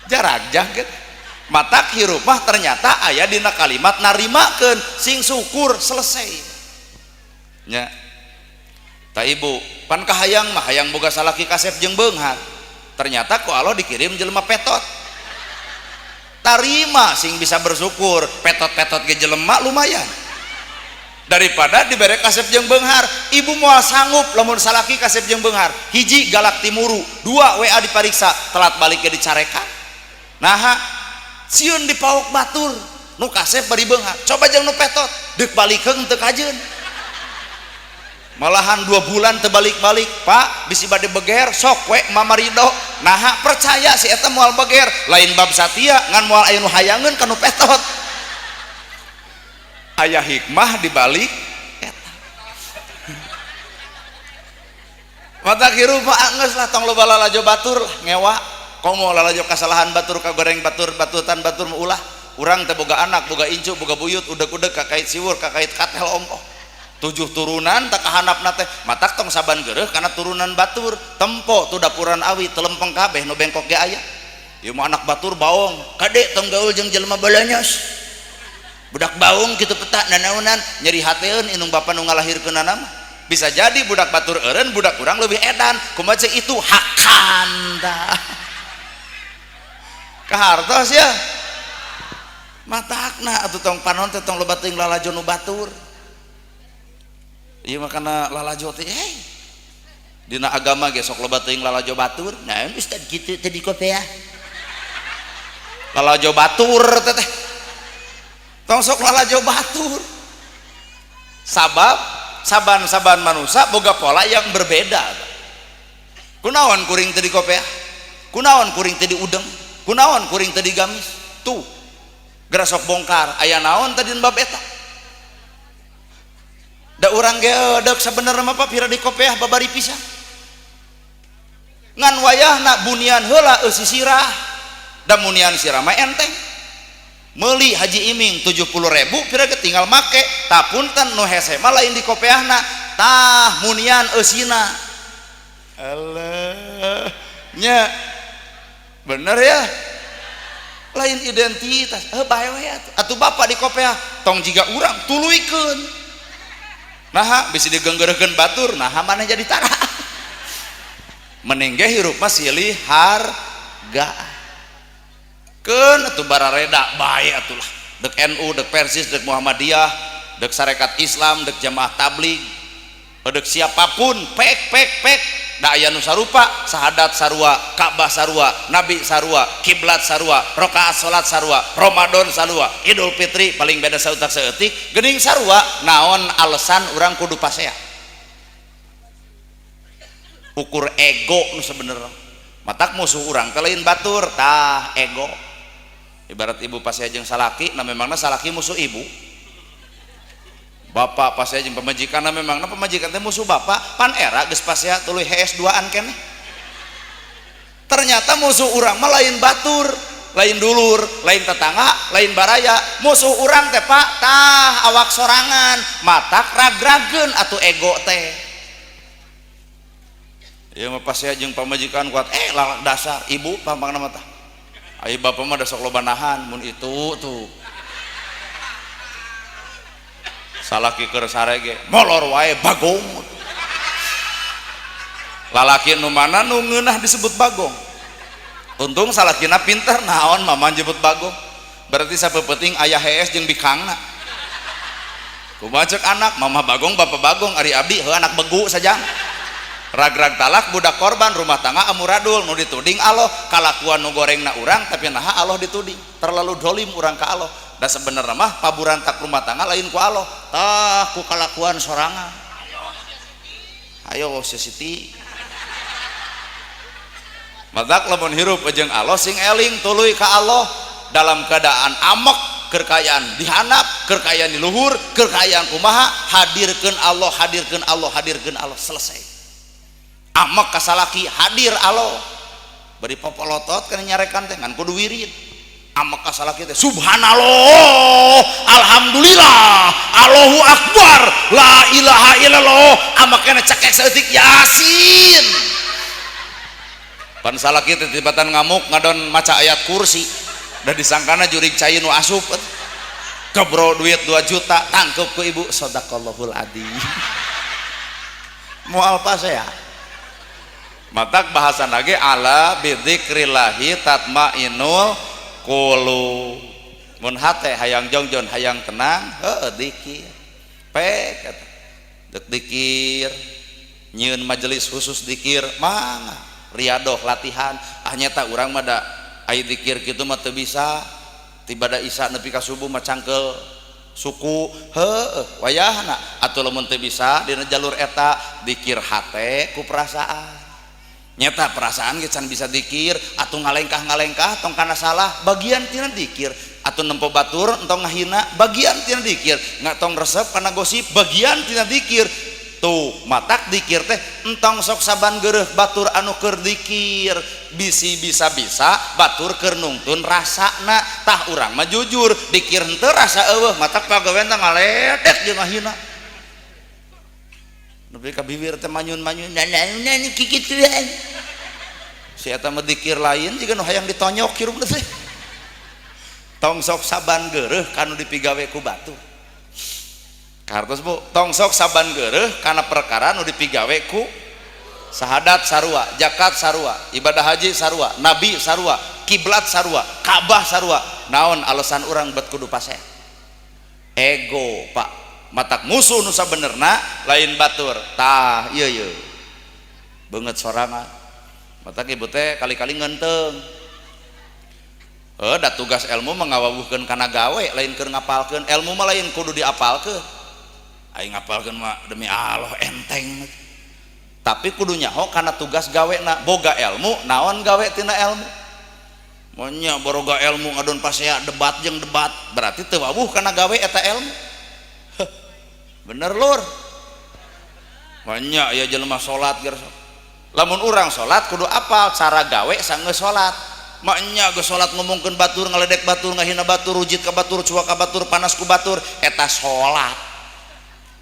Jaragjag gitu. Matak hirup mah ternyata aya dina kalimat narimakeun, sing syukur selesai. Nya. Ta ibu, pan kahayang mah hayang boga salaki kasep jeung beunghar. Ternyata ku Allah dikirim jelema petot. Tarima sing bisa bersyukur, petot-petot ge jelema lumayan. Daripada dibere kasep jeung beunghar, ibu moal sanggup lamun salaki kasep jeung beunghar. Hiji galak timuru, dua WA dipariksa, telat balik ge dicarekan. Naha sieun dipaok batur, nu kasep bari beunghar. Coba jeung nu petot, deuk balikeun teu kajeun. Malahan 2 bulan teu balik-balik, Pak, bisi bade beger sok we mama ridho. Naha percaya si eta moal beger, lain bab satia ngan moal aya nu hayangeun ka nu petot. Aya hikmah dibalik eta. Mata hirup mah geus lah tong loba lalajo batur lah ngewa. Komo lalajo kasalahan batur kagoreng batur batutan batur mah ulah. Urang teh boga anak, boga incu, boga buyut, udeg-udeg kakait siwur, kakait katel ongkoh. 7 turunan tak kahanapna teh matak tong saban geureuh kana turunan batur. Tempo tu dapuran awi telempeng kabeh nu bengkok ge aya. Ieu mah anak batur baong, kade tong gaul jeung jelema balanyos. Budak baung kitu peta nanaonan nyeri hateun indung bapa nu ngalahirkeunana mah. Bisa jadi budak batur eureun budak urang leuwih edan. Kumaha cek itu hakan tah. Kahartos ya. Matakna atuh tong panon teh tong loba teuing lalajo nu batur. Ieu mah kana lalajo teh hey. Dina agama ge sok loba teuing lalajo batur. Naon ustad kitu teh di kopea. Lalajo batur teh teh. Tong sok lalajo batur. Sabab saban-saban manusia boga pola yang berbeda. Kunaon kuring teh di kopea? Kunaon kuring teh di udeng? Kunaon kuring teh di gamis? Tuh. Geura sok bongkar aya naon tadi bab eta? Da urang ge deuk sabenerna mah pira di kopeah babari pisan. Ngan wayahna bunian heula eusi sirah. Da munian sirah mah enteng. Meuli Haji Iming 70.000 pira ge tinggal make. Ta punten nu hese mah lain di kopeahna, tah munian eusina. Allah nya bener ya. Lain identitas, bae we atuh. Atuh bapak di kopeah tong jiga urang tuluykeun. Naha bisi digenggeurekeun batur, naha maneh jadi tara. Mending ge hirup mah silih harga. Keun atuh barareda bae atuh lah. Dek NU, dek Persis, dek Muhammadiyah, dek Sarekat Islam, dek Jamaah Tabligh, dek siapapun pek pek pek. Da aya nu sarupa, sahadat sarua, Ka'bah sarua, Nabi sarua, kiblat sarua, rakaat salat sarua, Ramadan sarua, Idul Fitri paling beda sautak saeutik, geuning sarua, naon alasan urang kudu pasea? Ukur ego nu sebenerna. Matak musuh urang teh lain batur, tah ego. Ibarat ibu pasea jeung salaki, nah memangna salaki musuh ibu. Bapak pasea jeung pamajikan, nah memangna pamajikan teh musuh bapak. Pan era geus pasea tuluy hees duaan keneh. Ternyata musuh urang mah lain batur, lain dulur, lain tetangga, lain baraya. Musuh urang teh Pak tah awak sorangan, matak ragrageun atuh ego teh. Ieu mah pasea jeung pamajikan kuat, lalak dasar ibu pampangna mah tah. Ai bapak mah da sok loba nahan mun itu tuh. Salaki keur sare ge molor wae bagong. Lalaki nu mana nu ngeunah disebut bagong. Untung salakina pinter naon mama nyebut bagong. Berarti sapeupeting aya hees jeung bikangna. Kumaha ceuk anak mama bagong bapak bagong ari abdi heuh anak begu sajang. Ragrag talak budak korban rumah tangga amuradul nu dituding Allah kalakuan nu gorengna urang tapi naha Allah dituding terlalu dolim urang ka Allah. Da sebenarnya mah paburantak rumah tangga lain ku Allah tah ku kalakuan sorangan. Ayo Siti matak lamun hirup jeung Allah sing eling tuluy ka Allah dalam keadaan amok kekayaan dihandap kekayaan di luhur kekayaan kumaha hadirkeun Allah hadirkeun Allah hadirkeun Allah selesai. Amok ka salaki hadir Allah bari popolotot kana nyarekan teh ngan kudu wirid. Amok ka salaki teh subhanallah alhamdulillah Allahu akbar la ilaha illallah amakna cekek saeutik yasin. Pan salaki teh tibatan ngamuk ngadon maca ayat kursi. Da disangkana jurig cai nu asup. Kebro duit 2 juta tangkep ku ibu sadaqallahul adzim. Moal pasea. Matak bahasan lagi ala bidzikrillahi tatmainul qulub. Mun hate hayang jongjon hayang tenang, heueuh dikir. Pek eta. Dek dikir, nyieun majelis khusus dikir, mangga riadoh latihan. Ah nyata urang mah da ai dikir kitu mah teu bisa. Tibada isya nepi ka subuh mah cangkeul suku, heueuh wayahna atuh lamun teu bisa dina jalur eta dikir hate ku perasaan. Nyata perasaan ge can bisa dikir atuh ngalengkah-ngalengkah tong kana salah bagian tina dikir atuh nempo batur entong ngahina bagian tina dikir nggak tong resep kana gosip bagian tina dikir tuh matak dikir teh entong sok saban geureuh batur anu keur dikir bisi bisa-bisa batur keur nungtun rasana tah urang mah jujur dikir henteu rasa eueuh matak pagawean teh ngaledek jeung ngahina nepi ka bibir teh manyun-manyun nana kikituan si eta mah dikir lain jiga nu hayang ditonyok hirupna teh tong sok saban geureuh kanu dipigawe ku batur kartos bu tong sok saban geureuh kana perkara nu dipigawe ku sahadat sarua zakat sarua ibadah haji sarua nabi sarua kiblat sarua Ka'bah sarua naon alasan urang bet kudu pasea ego pak matak musuh nu sabenerna lain batur tah ieu ieu beungeut sorangan matak ibu teh kali-kali ngenteung da tugas ilmu mengawawuhkeun kana gawe lain keur ngapalkeun ilmu mah lain kudu diapalkeun aing ngapalkeun mah demi Allah enteng tapi kudu nyaho kana tugas gawena boga ilmu naon gawe tina ilmu monya boroga ilmu ngadon pasea debat jeung debat berarti teu wawuh kana gawe eta ilmu. Bener lur banyak ya jelema salat geus lamun urang salat kudu apal cara gawe sanggeus salat maknya geus salat ngomongkeun batur ngaledek batur ngahina batur rujit ka batur cuak ka batur panas ku batur eta salat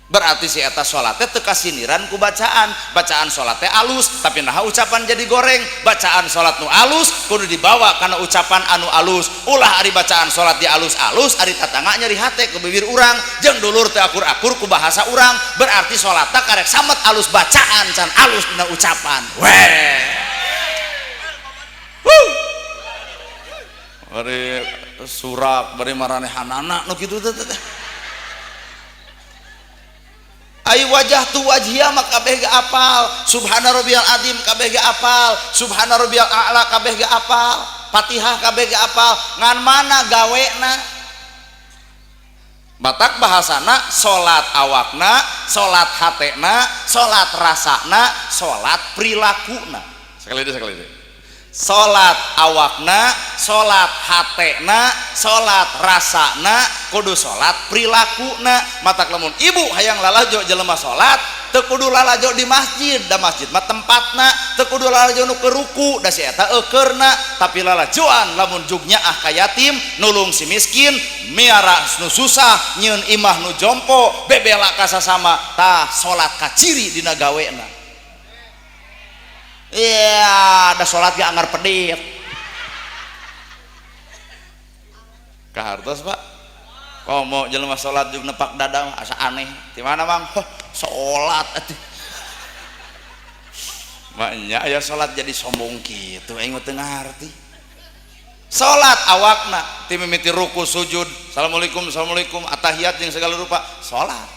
berarti si eta salat teh teu kasiniran ku bacaan bacaan salat teh alus tapi naha ucapan jadi goreng bacaan salat nu alus kudu dibawa kana ucapan anu alus ulah ari bacaan salat di alus-alus ari tatangga nyeri hate ku bibir urang jeung dulur teu akur-akur ku bahasa urang berarti salatna karek samet alus bacaan can alus dina ucapan weh. Wuh. Bari surak bari maranehanana nu kitu teh teh. Ai wajah tu wajhia mah kabeh ge apal subhana rabbiyal azim kabeh ge apal subhana rabbiyal a'la kabeh ge apal Fatihah kabeh ge apal ngan mana gawena batak bahasana salat awakna salat hatena salat rasana salat prilakuna sekali deui sekali deui salat awakna salat hatena salat rasana kudu salat prilakuna matak lamun ibu hayang lalajo jelema salat teu kudu lalajo di masjid da masjid mah tempatna teu kudu lalajo nu keur ruku da si eta eukeurna tapi lalajoan lamun jugnya ah ka yatim nulung si miskin miara nu susah nyieun imah nu jompo bebela ka sasama tah salat kaciri dina gawena. Iya, ada sholat gak anggar pedit. Kahartos pak, komo jelema sholat juga nepak dada asa aneh. Di mana bang? Huh, sholat atuh. Maknya aya sholat jadi sombong gitu, aing mah teu ngarti. Sholat awakna ti mimiti ruku sujud, assalamualaikum assalamualaikum, atahiyat jeung segala rupa, sholat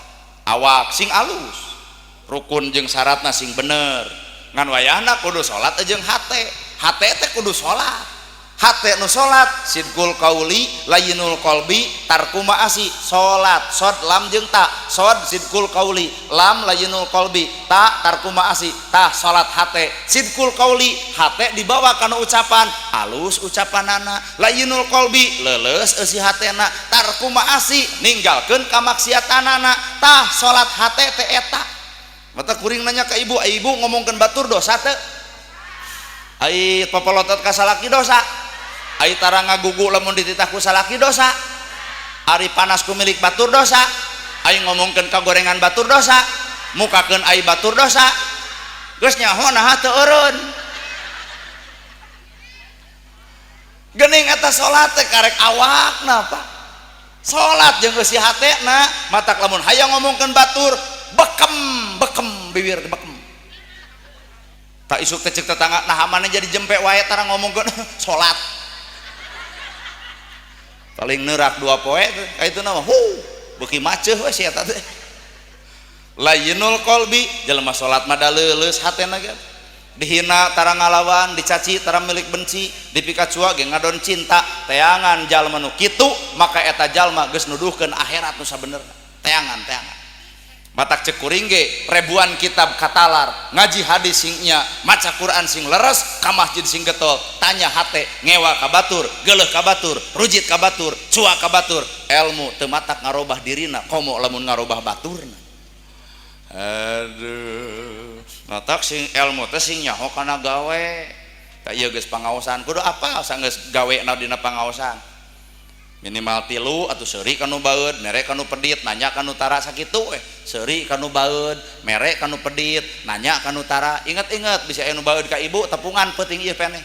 awak sing alus, rukun jeung syaratna sing bener. Ngan wayahna kudu salat jeung hate hate teh kudu salat hate nu salat sidqul qauli layinul qalbi tarku ma'asi salat sod lam jeung ta sod sidqul qauli lam layinul qalbi ta tarku ma'asi tah salat hate sidqul qauli hate dibawa kana ucapan alus ucapanana layinul qalbi leuleus eusi hatena tarku ma'asi ninggalkeun kamaksiatanana tah salat hate teh eta. Mata kuring nanya ke ibu, ibu ngomongkeun batur dosa teu? Ai papalotot ka salaki dosa. Ai tara ngagugu lamun dititah ku salaki dosa. Ari panas ku milik batur dosa. Ai ngomongkeun ka gorengan batur dosa. Mukakeun ai batur dosa. Geus nyaho naha teu eureun. Geuning eta salat teh karek awakna Pak. Salat jeung eusi hatena, matak lamun hayang ngomongkeun batur, bekem bekem bibir teh bekem. Tak isuk teh ceuk tetangga, nah maneh jadi jempe wae tara ngomongkeun salat. Paling neurak 2 poe teh, ka itu mah hu beuki maceuh we si eta teh. Layyinul qalbi, jelema salat mah da leuleus hatena ge. Dihina tara ngalawan, dicaci tara milik benci, dipikacua ge ngadon cinta. Teangan jalma nu kitu maka eta jalma geus nuduhkeun akhirat nu sabenerna. Teangan teangan. Matak cek kuring ge ribuan kitab katalar, ngaji hadis sing nya, maca Quran sing leres, ka masjid sing getol, tanya hate, ngewa ka batur, geuleuh ka batur, rujit ka batur, cua ka batur, ilmu teu matak ngarobah dirina, komo lamun ngarobah baturna. Aduh, matak sing ilmu teh sing nyaho kana gawe. Tah ieu geus pangaosan, kudu apal sanggeus gawena dina pangaosan. Minimal 3 atuh seuri kanu baeud, mere kanu pedit, nanya kanu tara sakitu we. Seuri kanu baeud, mere kanu pedit, nanya kanu tara. Inget-inget bisa aya nu baeud ka ibu tepungan peuting ieu peneh.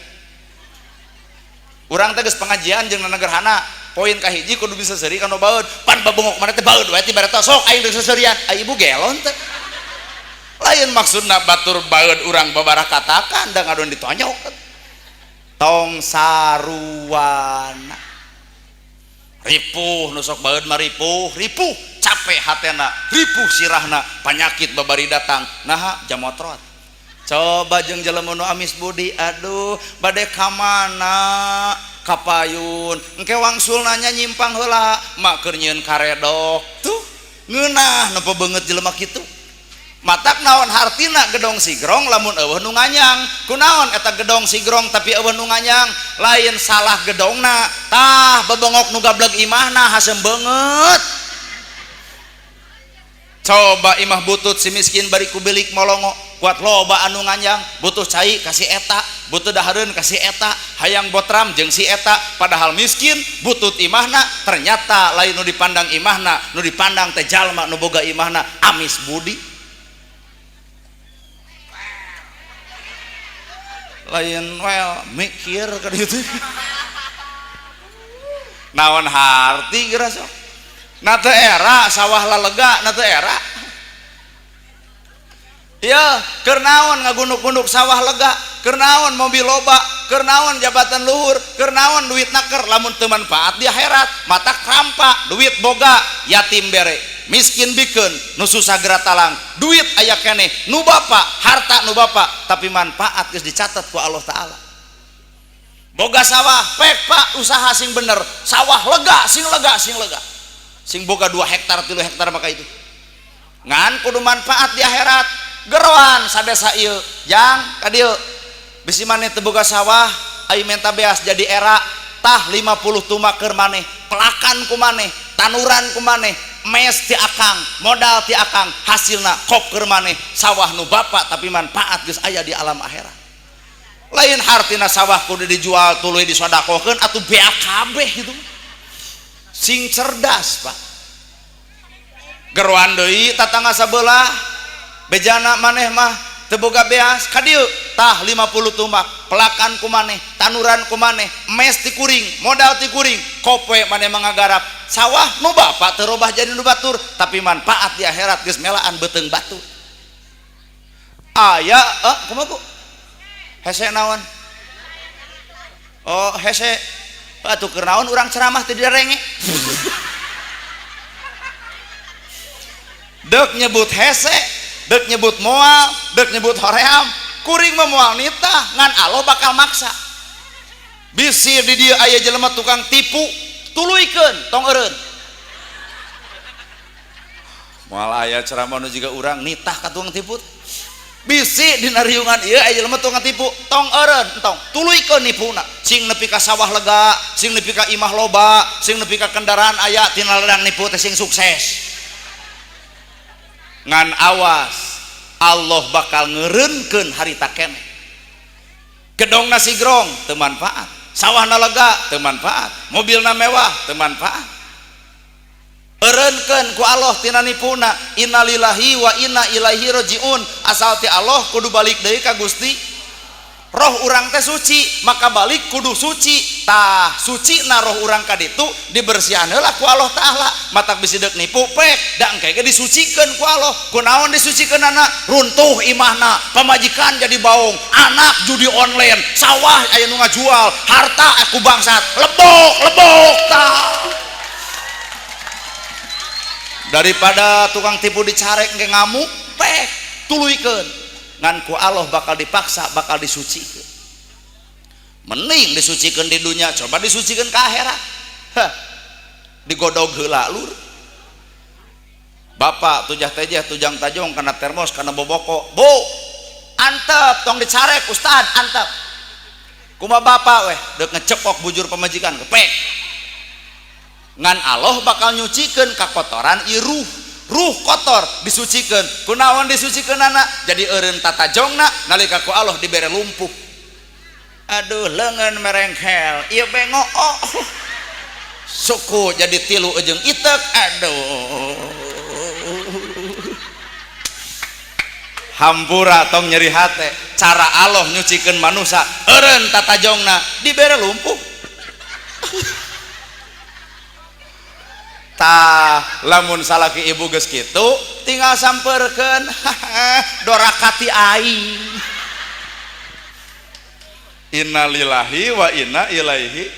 Urang teh geus pengajian jeung negerhana, poin kahiji kudu bisa seuri kanu baeud. Pan babengok maneh teh baeud wae ti bareta sok aing deuk seserian. Ai ibu gelon teh. Lain maksudna batur baeud urang babarakatakan da ngadon ditonyok. Tong saruana. Ripuh nu sok baeud mah ripuh, ripuh capek hatena, ripuh sirahna, panyakit babari datang. Naha jamotrot. Coba jeung jelema nu amis budi, aduh bade ka mana? Kapayun. Engke wangsul nanya nyimpang heula, mak keur nyieun karedok. Tuh ngeunah nepo beungeut jelema kitu. Matak naon hartina gedong sigrong lamun eueuh nu nganyang. Kunaon eta gedong sigrong tapi eueuh nu nganyang? Lain salah gedongna, tah bebongok nu gableg imahna hasem beungeut. Coba imah butut si miskin bari ku bilik molongo, kuat loba anu nganyang, butuh cai kasih eta, butuh dahareun kasih eta, hayang botram jeung si eta, padahal miskin butut imahna, ternyata lain nu dipandang imahna, nu dipandang teh jalma nu boga imahna amis budi. Lain well mikir ka ditu. Naon harti geura sok. Na teu era sawah lalega, na teu era. Ieu keur naon ngagunuk-gunuk sawah lega, keur naon mobil loba, keur naon jabatan luhur, keur naon duit naker lamun teu manfaat di akhirat, mata krampa, duit boga, yatim bere, miskin bikeun, nu susah geura talang, duit aya keneh, nu bapa, harta nu bapa, tapi manfaat geus dicatat ku Allah Taala. Boga sawah, pek pak usaha sing bener, sawah lega, sing lega, sing lega. Sing boga 2 hektar, 3 hektar maka itu. Ngan kudu manfaat di akhirat. Geroan sadesa ieu, jang ka dieu. Bisi maneh teu boga sawah, ai menta beas jadi era, tah 50 tumak keur maneh, pelakan ku maneh, tanuran ku maneh, mes ti akang, modal ti akang, hasilna kop keur maneh, sawah nu bapak tapi manfaat geus aya di alam akhirat. Lain hartina sawah kudu dijual tuluy disodakohkeun atuh beak kabeh gitu. Sing cerdas, Pak. Geroan deui tatangga sabelah, bejana maneh mah teu boga beas ka dieu, tah 50 tumak, pelakan ku maneh, tanuran ku maneh, mes ti kuring, modal ti kuring, kope maneh mah ngagarap. Sawah nu bapak teu robah jadi nu batur, tapi manfaat di akhirat geus melaan beuteung batu. Aya, kumaha Bu? Hese naon? Oh, hese. Atuh keur naon urang ceramah teu diderenge. Deuk nyebut hese, deuk nyebut moal, deuk nyebut hoream, kuring mah moal nitah, ngan Allah bakal maksa. Bisi di dieu aya jelema tukang tipu, tuluykeun tong eureun. Moal aya ceramah nu jiga urang nitah ka tukang tipu. Bisi dina riungan ieu aya jelema tukang tipu, tong eureun entong, tuluykeun nipuna. Sing nepi ka sawah lega, sing nepi ka imah loba, sing nepi ka kendaraan aya tina ladang nipu teh sing sukses. Ngan awas, Allah bakal ngeureunkeun harita keneh. Gedongna sigrong teu manfaat, sawahna lega teu manfaat, mobilna mewah teu manfaat. Eureunkeun ku Allah tina nipuna, innalillahi wa inna ilaihi rajiun. Asal ti Allah kudu balik deui ka Gusti. Roh urang teh suci, maka balik kudu suci. Tah suci na roh urang ka ditu dibersihan heula ku Allah Ta'ala. Matak bisi deuk nipu pek, da engke ge disucikeun ku Allah. Kunaon disucikeunana? Runtuh imahna, pamajikan jadi baong, anak judi online, sawah aya nu ngajual, harta aku bangsat, lebok lebok tah. Daripada tukang tipu dicarek engke ngamuk, pek tuluykeun. Ngan ku Allah bakal dipaksa, bakal disucikeun. Mending disucikeun di dunia, coba disucikeun ke akhirat. Hah, digodog heula lur. Bapak tujah tejeh tujang tajong kana termos kana boboko. Bu, antep tong dicarek ustad, antep. Kumaha bapak weh deuk ngecepok bujur pamajikan kepek. Ngan Allah bakal nyucikeun kakotoran ieu ruh. Ruh kotor disucikeun. Kunaon disucikeunana? Jadi eureun tatajongna nalika ku Allah dibere lumpuh. Aduh leungeun merengkel, ieu bengok oh. Suku jadi tilu jeung itek. Aduh. Hampura tong nyeri hate. Cara Allah nyucikeun manusia eureun tatajongna dibere lumpuh. Tah lamun salaki ibu geus kitu tinggal sampeurkeun dorakati aing. Innalillahi wa inna ilaihi.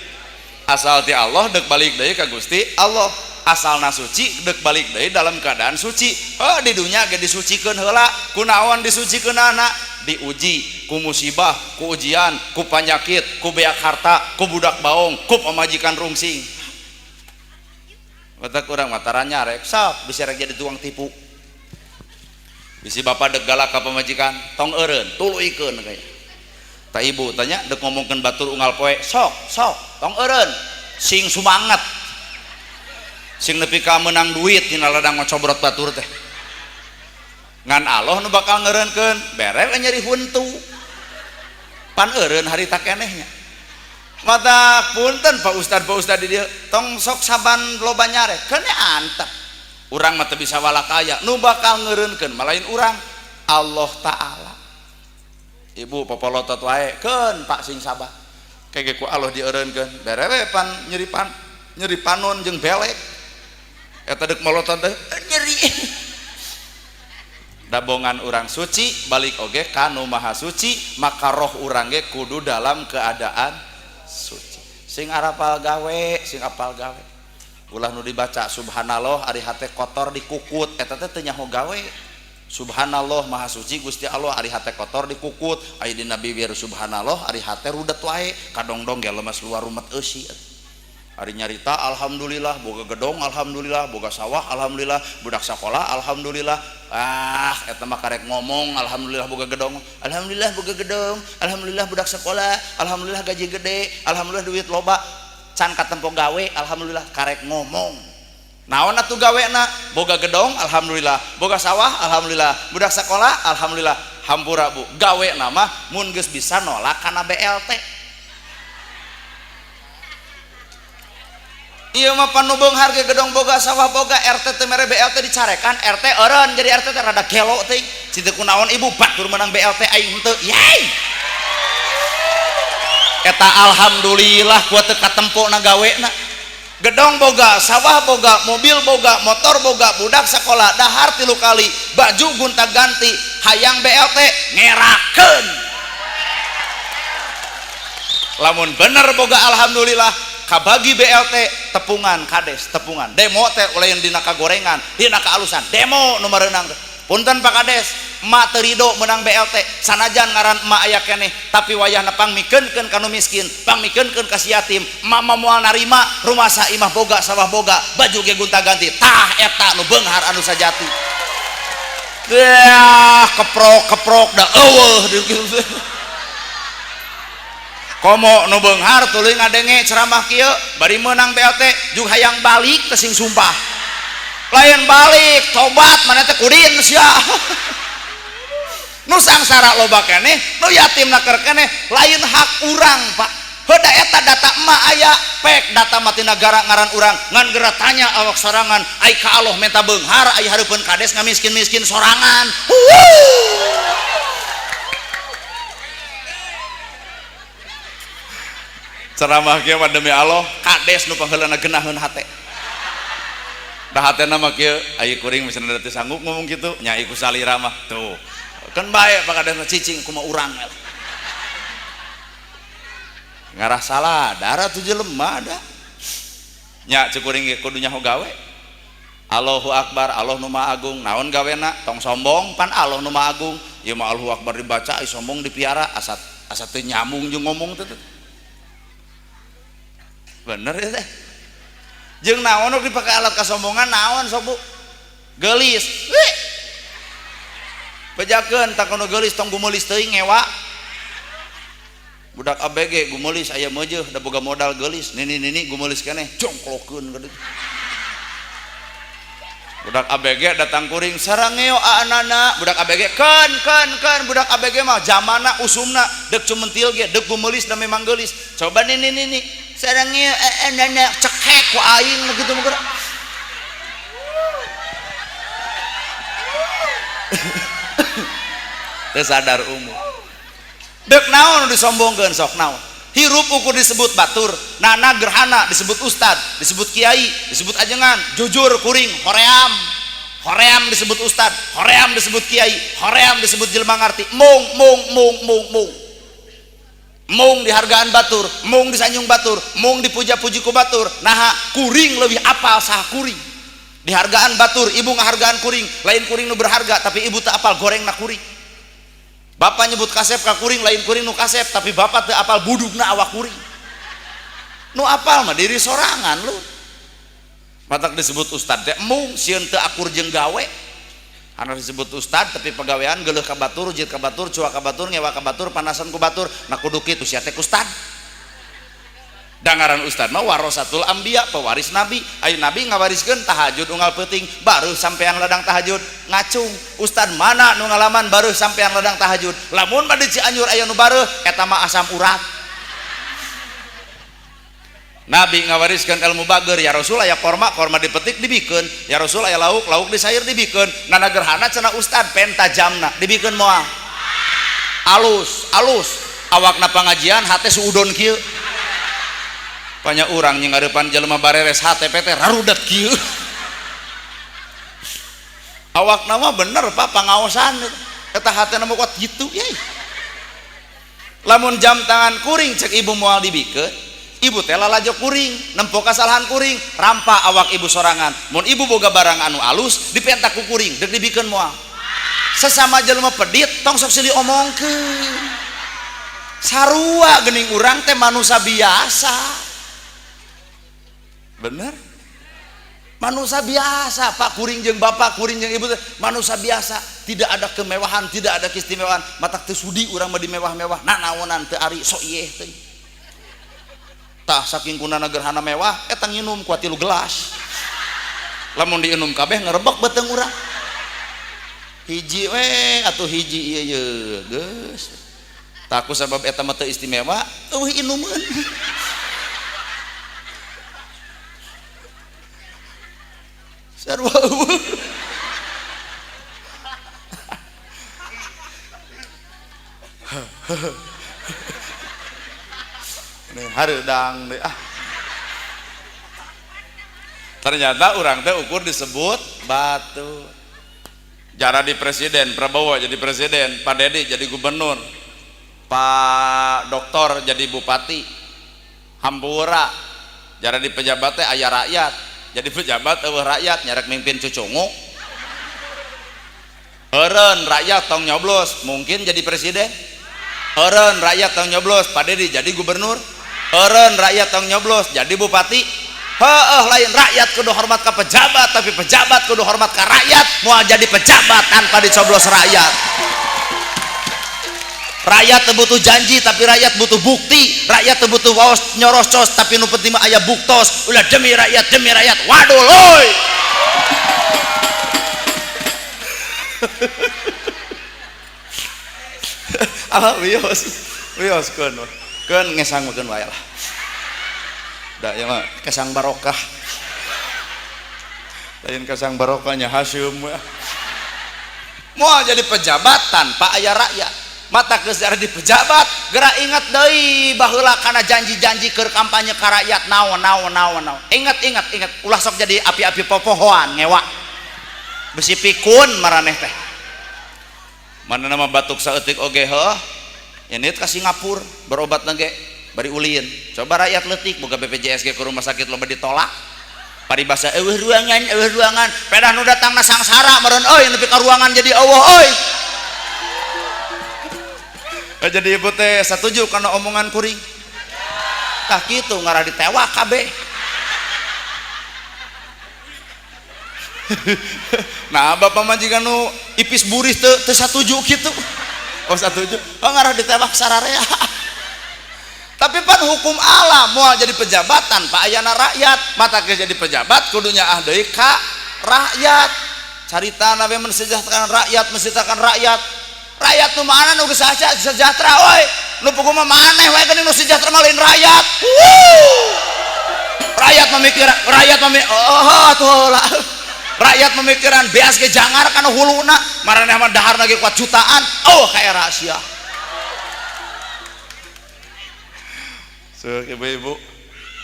Asal ti Allah deuk balik deui ka Gusti Allah. Asalna suci deuk balik deui dalam keadaan suci. Oh di dunya ge disucikeun heula. Kunaon disucikeunana? Diuji ku musibah, ku ujian, ku panyakit, ku beak harta, ku budak baong, ku pamajikan rungsing. Batak urang mah tara nyarek, sok bisa rek jadi tukang tipu. Bisi bapak dek galak ka pamajikan, tong eureun, tuluykeun kaya. Ta ibu tanya dek ngomongkeun batur unggal poe, sok, sok, tong eureun, sing sumanget. Sing nepi ka meunang duit dina ladang ngocobrot batur teh. Ngan Allah nu bakal ngeureunkeun, bere we nyeri huntu. Pan eureun harita kenehnya. Mata punten Pak Ustad, Pak Ustad di dieu tong sok saban loba nyarek keun antep. Urang mah teu bisa walakaya, nu bakal ngeureunkeun malain urang Allah Ta'ala. Ibu popolotot wae keun Pak sing sabar. Kege ku Allah dieureunkeun, bere we pan nyeri panon jeung belek. Eta deuk molotot teh nyeri. Dabongan urang suci balik oge ka nu maha suci, maka roh urang ge kudu dalam keadaan suci. Sing arapal gawe, sing apal gawe. Ulah nu dibaca subhanallah ari hate kotor dikukut, eta teh teu nyaho gawe. Subhanallah maha suci Gusti Allah ari hate kotor dikukut, aya dina bibir subhanallah ari hate rudet wae, kadongdong ge lemes luar rumet eusi. Ari nyarita alhamdulillah boga gedong alhamdulillah boga sawah alhamdulillah budak sakola alhamdulillah. Ah eta mah karek ngomong alhamdulillah boga gedong, alhamdulillah boga gedong, alhamdulillah budak sekolah, alhamdulillah gaji gede, alhamdulillah duit loba, can katempo gawe alhamdulillah karek ngomong. Naon atuh gawena? Boga gedong alhamdulillah, boga sawah alhamdulillah, budak sekolah alhamdulillah. Hampura bu, gawena mah mun geus bisa nolak kana BLT. Ieu mah panu beunghar ge gedong boga sawah boga RT teu mere BLT dicarekan RT eureun jadi RT teh rada gelo teuing. Citeu kunaon ibu batur menang BLT aing henteu. Yey. Eta alhamdulillah kuat teu katempo na gawena. Gedong boga, sawah boga, mobil boga, motor boga, budak sekolah dahar 3 kali, baju gonta-ganti, hayang BLT ngerakeun. Lamun bener boga alhamdulillah kabagi BLT tepungan kades tepungan demo teh lain dina kagorengan dina kaalusan demo nu merenang. Punten Pak Kades, emak teu rido menang BLT sanajan ngaran emak aya keneh tapi wayahna pangmikeunkeun ka nu miskin, pangmikeunkeun ka si yatim, emak mah moal narima rumasa imah boga sawah boga baju ge gonta-ganti. Tah eta nu beunghar anu sajati. Yah keprok-keprok da eueuh. Komo nu beunghar tuluy ngadenge ceramah kieu bari meunang BLT jeung hayang balik teh sing sumpah. Lain balik tobat mana teh kudin sia. Nu sangsara loba keneh, nu yatim na keur keneh, lain hak urang Pak. Heuda eta data emak aya pek data mati nagara ngaran urang ngan geura tanya awak sorangan ai ka Allah menta beunghar ai hareupeun kades ngamiskin-miskin sorangan. Ceramah kieu mah demi Allah kades nu pangheulana geunaheun hate. Da hatena mah kieu, ai kuring misalna teu sanggup ngomong kitu, nya iku salira mah tuh. Keun bae Pak Kades mah cicing kumaha urang. Ngarah salah, darah tuh jelema da. Nya cek kuring ge kudu nyaho gawe. Allahu Akbar, Allah nu Maha Agung. Naon gawena? Tong sombong, pan Allah nu Maha Agung. Ieu mah Allahu Akbar dibaca, ai sombong dipiara, asa asa teu nyambung jeung ngomong teh. Bener ya teh. Jeung naon nu dipake alat kasombongan naon sok Bu? Geulis. Wih. Bejakeun tak kono geulis tong gumeulis teuing ngewa. Budak ABG gumeulis aya meujeuh da boga modal geulis. Nini-nini gumeulis keneh jongklokeun ka ditu. Budak ABG datang kuring sarangeo aanana budak ABG keun keun keun budak ABG mah zamana usumna deuk cumentil ge deuk gumeulis da memang geulis. Coba nini nini sarangeo aanana cekek ku aing mah kitu mah. Teu sadar umur. Deuk naon disombongkeun sok naon? Hirup ukur disebut batur, nana gerhana disebut ustad, disebut kiai, disebut ajengan, jujur kuring, hoream. Hoream disebut ustad, hoream disebut kiai, hoream disebut jelema ngarti. Mung mung mung mung mung. Mung dihargaan batur, mung disanjung batur, mung dipuja-puji ku batur. Naha kuring leuwih apal saha kuring. Dihargaan batur, ibu ngahargaan kuring, lain kuring nu berharga tapi ibu teu apal gorengna kuring. Bapak nyebut kasep ka kuring, lain kuring nu kasep tapi bapak teu apal budugna awak kuring. Nu apal mah diri sorangan lu. Matak disebut ustad teh mung sieun teu akur jeung gawe. Anu disebut ustad tapi pagawean geuleuh ka batur, jit ka batur, cuak ka batur, ngewa ka batur, panasan ku batur. Nah kudu kitu sia teh ustad. Dangaran ustad mah warasatul anbiya, pewaris nabi. Ayo nabi ngawariskeun tahajud unggal peuting, baru sampean ladang tahajud ngacung. Ustad mana nu ngalaman baru sampean ladang tahajud? Lamun mah di Cianjur aya nu bareuh eta mah asam urat. Nabi ngawariskeun ilmu bager, ya Rasul aya korma, korma dipetik dibikeun, ya Rasul aya lauk, lauk disair dibikeun. Nana gerhana cenah ustad penta jamna dibikeun moal. Alus, alus awakna pangajian hate suudon kieu. Banyak orang yang ngarepan jelema bareres HTP teh rarudat kieu. Awak nama bener Pak pangaosan eta hatena mah kuat gitu ye. Lamun jam tangan kuring cek ibu moal dibikeun, ibu teh lalajo kuring, nempo kasalahan kuring, rampa awak ibu sorangan. Mun ibu boga barang anu alus dipentak ku kuring, deuk dibikeun moal. Sesama jelema pedit tong sok silih omongkeun. Sarua geuning urang teh manusia biasa. Bener? Manusia biasa, Pak kuring jeung bapak, kuring jeung ibu manusia biasa, tidak ada kemewahan, tidak ada keistimewaan. Matak teu sudi urang mah dimewah-mewah, nanaonan teu ari sok ieu teh. Tah saking kunana gerhana mewah eta nginum ku 3 gelas. Lamun diinum kabeh ngerebek beuteung urang. Hiji we atuh hiji ieu ye geus. Tah ku sabab eta mah teu istimewa, eueuh inumeun. Sarua eueuh. Nih hareudang deui ah. Ternyata urang teh ukur disebut batu. Jara di presiden, Prabowo jadi presiden, Pak Dedi jadi gubernur, Pak Doktor jadi bupati, hampura. Jara di pejabat teh aya rakyat, jadi pejabat eueuh rakyat nyarek mimpin cucunguk. Heureun rakyat tong nyoblos, mungkin jadi presiden. Heureun rakyat tong nyoblos, Pak Dedi jadi gubernur. Heureun rakyat tong nyoblos, jadi bupati. Heueuh lain rakyat kudu hormat ka pejabat, tapi pejabat kudu hormat ka rakyat. Moal jadi pejabat tanpa dicoblos rakyat. Rakyat teu butuh janji, tapi rakyat butuh bukti. Rakyat teu butuh waos nyorocos, tapi nu penting mah aya buktos. Ulah demi rakyat, demi rakyat. Waduh loy. Alah wios. Wios keun. Keun ngesang keun wae lah. Da ieu mah kesang barokah. Lain kesang barokahnya haseum we. Moal jadi pejabat tanpa aya rakyat. Mata geus jadi pejabat Geura ingat deui baheula kana janji-janji keur kampanye ka rakyat naon naon naon naon. Ingat ingat ingat, ulah sok jadi api-api popohoan ngewa. Besi pikun maraneh teh. Mana nama batuk saeutik oge heuh. Ini ka Singapura berobat ge bari ulin. Coba rakyat leutik boga BPJS ge ke rumah sakit loba ditolak. Paribasa eueuh ruangan, pedah nu datangna sangsara meureun euy nepi ka ruangan jadi eueuh euy. Jadi ibu teh satuju kana omongan kuring. Tah kitu ngarah ditewak kabeh. Nah bapak majikan nu ipis buris teu satuju kitu. Oh satuju. Oh ngarah ditewak sararea. Tapi pan hukum alam moal jadi pejabat tanpa ayana rakyat. Mata geus jadi pejabat kudunya ah deui ka rakyat. Carita nabe mensejahterakan rakyat, mensejahterakan rakyat. Rakyat nu mana nu geus sejahtera euy. Nu puguh mah maneh wae geuning nu sejahtera mah lain rakyat. Rakyat memikir, rakyat memikir, oh atuh lah. Rakyat memikiran beas ge jangar kana huluna, maraneh mah daharna ge kuat jutaan. Oh ka era sia. Sok ibu-ibu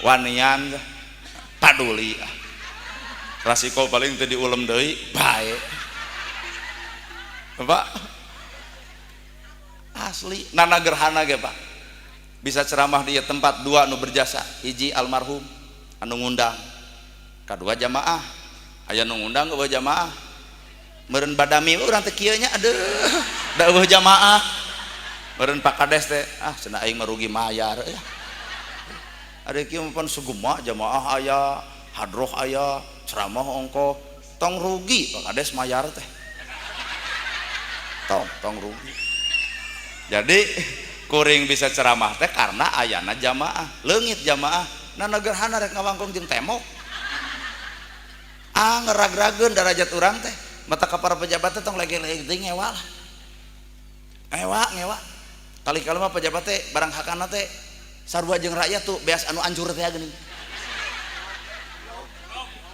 wanian paduli. Rasiko paling teu diulem deui bae. Bapak asli nana gerhana ge Pak. Bisa ceramah di tempat dua nu berjasa, hiji almarhum anu ngundang, kadua jamaah. Aya nu ngundang eueuh jamaah. Meureun badami urang teh kieu nya aduh da eueuh jamaah. Meureun Pak Kades teh ah cenah aing mah rugi mayar ya. Ada kieu mah pan sugema jamaah aya, hadroh aya, ceramah ongkoh, tong rugi Pak Kades mayar teh. Tong tong rugi. Jadi kuring bisa ceramah teh karena ayana jamaah, leungit jamaah. Nah gerhana rek ngawangkong jeung temok. Ah ngeragrageun darajat urang teh. Mata ka para pejabat teh tong lege-lege teh ngewa lah. Ngewa, ngewa. Kali-kali mah pejabat teh barang hakana teh sarua jeung rakyat tuh beas anu anjur teh geuning.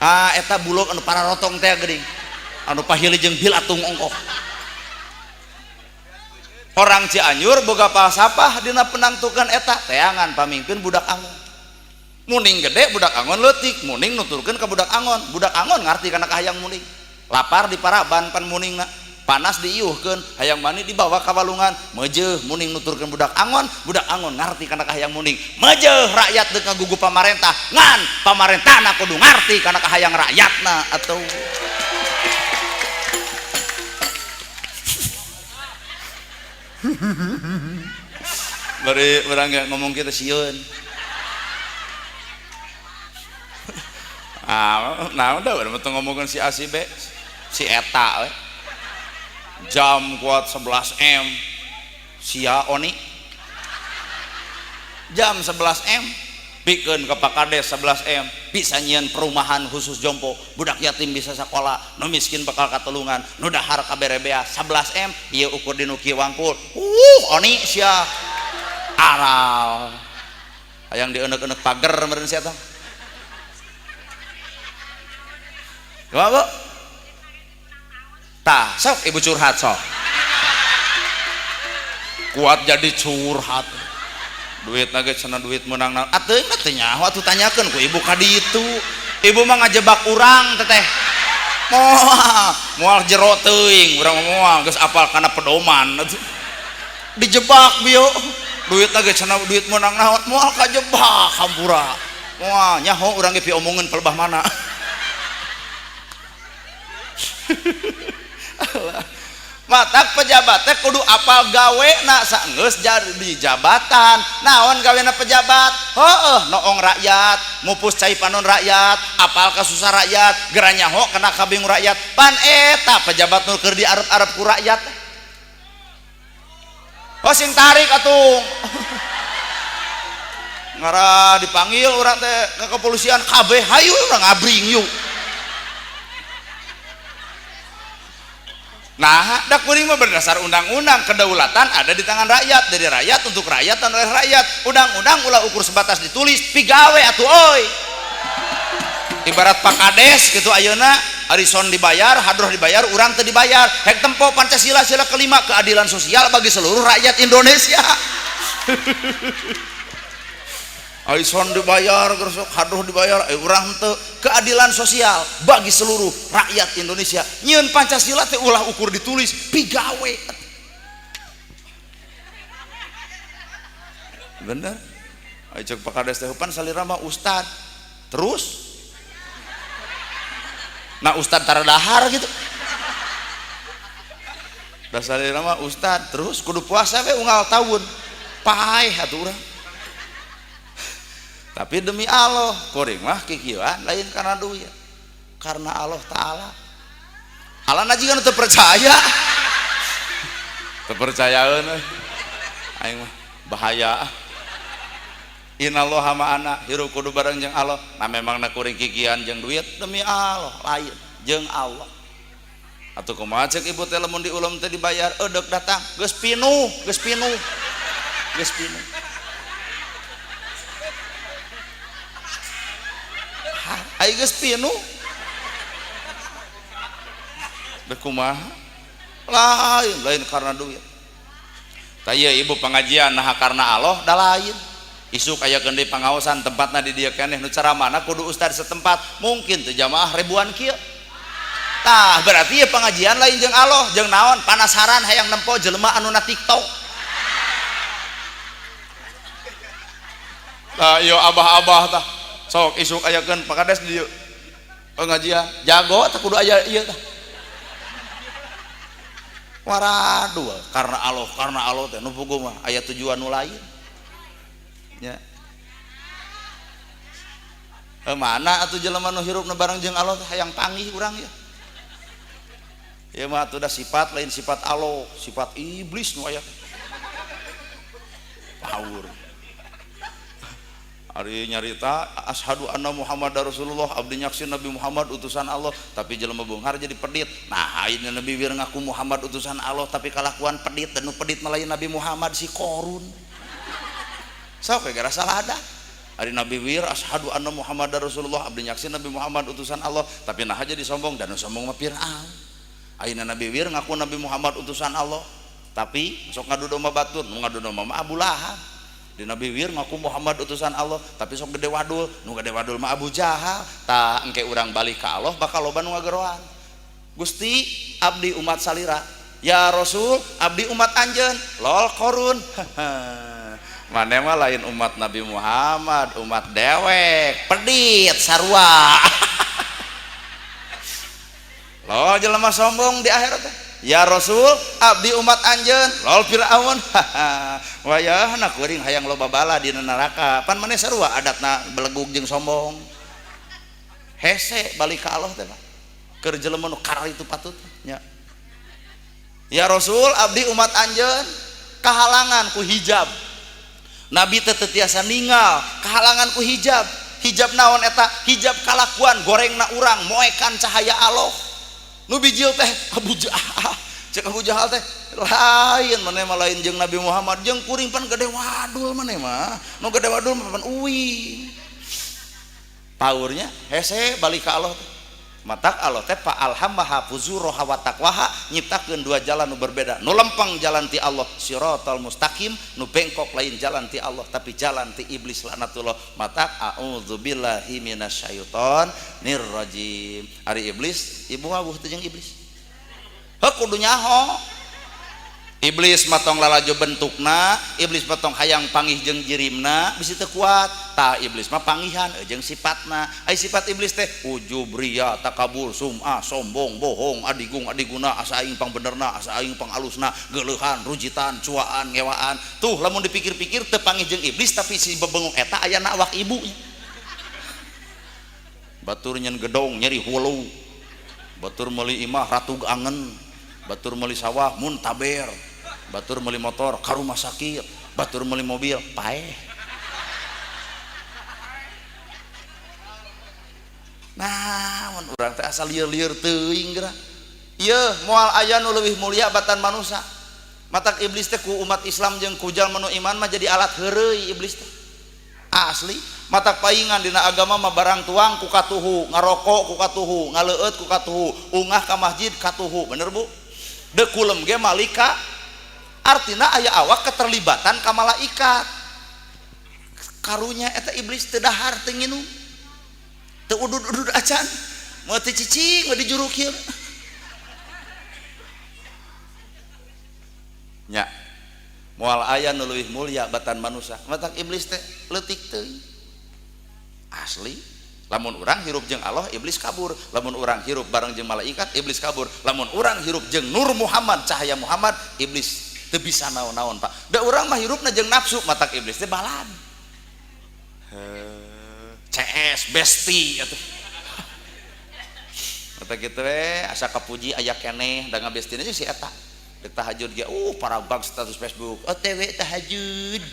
Ah eta bulog anu pararotong teh geuning. Anu pahili jeung bil atung ongkoh. Orang Cianjur boga falsafah dina penangtukan eta teangan pamimpin budak angon. Muning gede budak angon leutik, muning nuturkeun ka budak angon, budak angon ngarti kana kahayang muning. Lapar di paraban pan muningna, panas diiuhkeun, hayang mandi dibawa ka walungan, meujeuh muning nuturkeun budak angon ngarti kana kahayang muning. Meujeuh rakyat deuk ngagugu pamarentah, ngan pamarentahna kudu ngarti kana kahayang rakyatna atuh. Bari urang ngomong kita sieun. Ah, nah udah baru ngomongin si A si B, si eta we. Jam kuat 11 M. Sia oni. Jam 11 M pikeun ka Pak Kades 11 M bisa nyieun perumahan khusus jompo, budak yatim bisa sakola, nu miskin bakal katulungan, nu dahar kaberebea 11 M ieu ukur di nu kieu wangkul. Oni sia. Aral. Hayang dieneuk-eneuk pager meureun sia tah. Kumaha, Bu? Tah, sok ibu curhat sok. Kuat jadi curhat. Duit nage cenah duit menang naon. Atuh mah teu nyaho atuh tanyakeun ku ibu ka ditu. Ibu mah ngajebak urang teteh. Moal, moal jero teuing urang moal geus apal kana pedoman atuh. Dijebak bio. Duit nage cenah duit menang naon, moal kajebak hampura. Moal nyaho urang ge piomongeun pelebah mana. Matak pejabat teh kudu apal gawe na saenggeus jadi jabatan. Naon gawena pejabat? Heueuh, noong rakyat, mupus cai panon rakyat, apal kasusah rakyat, geura nyaho kana kabingung rakyat. Pan eta pejabat nu keur diarep-arep ku rakyat. Oh sing tarik atuh. Ngarah dipanggil urang teh ke kepolisian kabeh hayu urang ngabring yuk. Nah, dak kuring mah berdasar undang-undang, kedaulatan ada di tangan rakyat, dari rakyat untuk rakyat dan oleh rakyat. Undang-undang ulah ukur sebatas ditulis, pigawe atuh euy. Ibarat Pak Kades gitu ayeuna, arison dibayar, hadroh dibayar, urang teu dibayar. Hek tempo Pancasila sila kelima, keadilan sosial bagi seluruh rakyat Indonesia. Aison dibayar, gersok haduh dibayar, urang teu. Keadilan sosial bagi seluruh rakyat Indonesia. Nyieun Pancasila teh ulah ukur ditulis, pigawe. Bener? Ayo cek Pak Kades teh pan salira mah ustad. Terus? Nah ustad tara dahar gitu. Da salira mah ustad, terus kudu puasa we unggal tahun. Paeh atuh urang. Tapi demi Allah, kuring mah kikieuan lain karena duit. Karena Allah Ta'ala. Allah na jiga nu teu percaya. Teu percayaeun euy. Aing mah bahaya. Innallaha ma'ana, hirup kudu bareng jeung Allah. Nah memang na kuring kikian jeung duit demi Allah, lain jeung Allah. Atuh kumaha ceuk ibu teh lamun diulem teh dibayar, eudek datang, geus pinuh, geus pinuh. Geus pinuh. Ai geus pinuh. Dek kumaha? Lain, lain karena duit. Tah ieu ibu pengajian nah karena Allah da lain. Isuk aya keun deui pangaosan tempatna di dieu keneh nu caramana kudu ustad setempat, mungkin teu jamaah ribuan kieu. Tah berarti ieu pengajian lain jeung Allah, jeung naon? Panasaran hayang nempo jelema anu na TikTok. Tah ieu abah-abah tah. Sok isuk ayakeun Pak Kades di dieu. Pengajian jago tah kudu aya ieu tah. Waradul karena Allah teh nu puguh mah aya tujuan nu lain. Nya. Mana atuh jelema nu hirupna bareng jeung Allah teh hayang panggih urang ya. Ieu mah atuh da sifat lain sifat Allah, sifat iblis nu aya teh. Power. Ari nyarita asyhadu anna Muhammadar Rasulullah, abdi nyaksi Nabi Muhammad utusan Allah, tapi jelema beunghar jadi pedit. Nah, ayeuna Nabi wir ngaku Muhammad utusan Allah tapi kalakuan pedit dan nu pedit mah lain Nabi Muhammad si Korun. Sok we gara salah ada. Ari Nabi wir asyhadu anna Muhammadar Rasulullah, abdi nyaksi Nabi Muhammad utusan Allah, tapi nah jadi sombong dan nu sombong mah Fir'aun. Ayeuna Nabi wir ngaku Nabi Muhammad utusan Allah, tapi sok ngadu domba batur, nu ngadu domba mah Abu Lahab. Di Nabi wir ngaku Muhammad utusan Allah, tapi sok gede wadul, nu gede wadul mah Abu Jahal. Tah engke urang balik ka Allah bakal loba nu ngageroan. Gusti abdi umat salira, ya Rasul abdi umat anjeun, lol korun. Maneh mah lain umat Nabi Muhammad, umat dewek, pedit sarua. Lol jelema sombong di akhirat teh. Ya Rasul abdi umat anjeun, lol Firaun. Wayahna kuring hayang loba bala dina neraka. Pan maneh sarua adatna belegug jeung sombong. Hese balik ka Allah teh Pak. Keur jelema nu karar itu patut nya. Ya Rasul abdi umat anjeun kahalangan ku hijab. Nabi teh teu tiasa ningal kahalangan ku hijab. Hijab naon eta? Hijab kalakuan gorengna urang moekan cahaya Allah. Nu bijil teh Abu Jahal. Cek Abu Jahal teh lain maneh mah lain jeung Nabi Muhammad, jeung kuring pan gede wadul maneh mah. Nu gede wadul mah pan uing. Paurnya hese balik ka Allah teh. Matak Allah teh fa alhamaha fujuraha wa taqwaha, nyiptakeun dua jalan nu berbeda. Nu lempeng jalan ti Allah siratal mustaqim, nu bengkok lain jalan ti Allah tapi jalan ti iblis laknatullah. Matak a'udzubillahi minasyaitonir rajim. Ari iblis ibu wawuh teh jeung iblis. Heuh kudu nyaho. Iblis mah tong lalajo bentukna, iblis mah tong hayang pangih jeung jirimna, bisi teu kuat. Tah iblis mah pangihan jeung sifatna. Ai sifat iblis teh ujub, riya, takabur, sum'ah, sombong, bohong, adigung, adiguna, asa aing pangbenerna, asa aing pangalusna, geuleuhan, rujitan, cuaan, ngewaan. Tuh lamun dipikir-pikir teu pangih jeung iblis tapi si bebengong eta aya na awak ibu. Batur nyen gedong nyeri hulu. Batur meuli imah ratug angen. Batur meuli sawah muntaber. Batur meuli motor ka rumah sakit, batur meuli mobil paeh. Nah, mun urang teh asal lieur-lieur teuing geura. Ieu moal aya nu leuwih mulia batan manusa. Matak iblis teh ku umat Islam jeung ku jalma nu iman mah jadi alat heureuy iblis teh. Asli, matak paingan dina agama mah barang tuang ku katuhu, ngarokok ku katuhu, ngaleueut ku katuhu, ungah ka masjid katuhu. Bener Bu? Deuk kulem ge malika. Artina aya awak keterlibatan ka malaikat. Karunya eta iblis teu dahar teu nginum. Teu udud-udud acan. Moal teu cicing we di juru kieu. Nya. Moal aya nu leuwih mulia batan manusia. Matak iblis teh leutik teuing. Asli. Lamun urang hirup jeung Allah, iblis kabur. Lamun urang hirup bareng jeung malaikat, iblis kabur. Lamun urang hirup jeung Nur Muhammad, cahaya Muhammad, iblis teu bisa naon-naon, Pak. Da urang mah hirupna jeung nafsu, matak iblis teh balad. CS besti atuh. Matak kitu we asa kapuji aya keneh da ngabestina jeung si eta. Dek tahajud ge para bag status Facebook, OTW tahajud.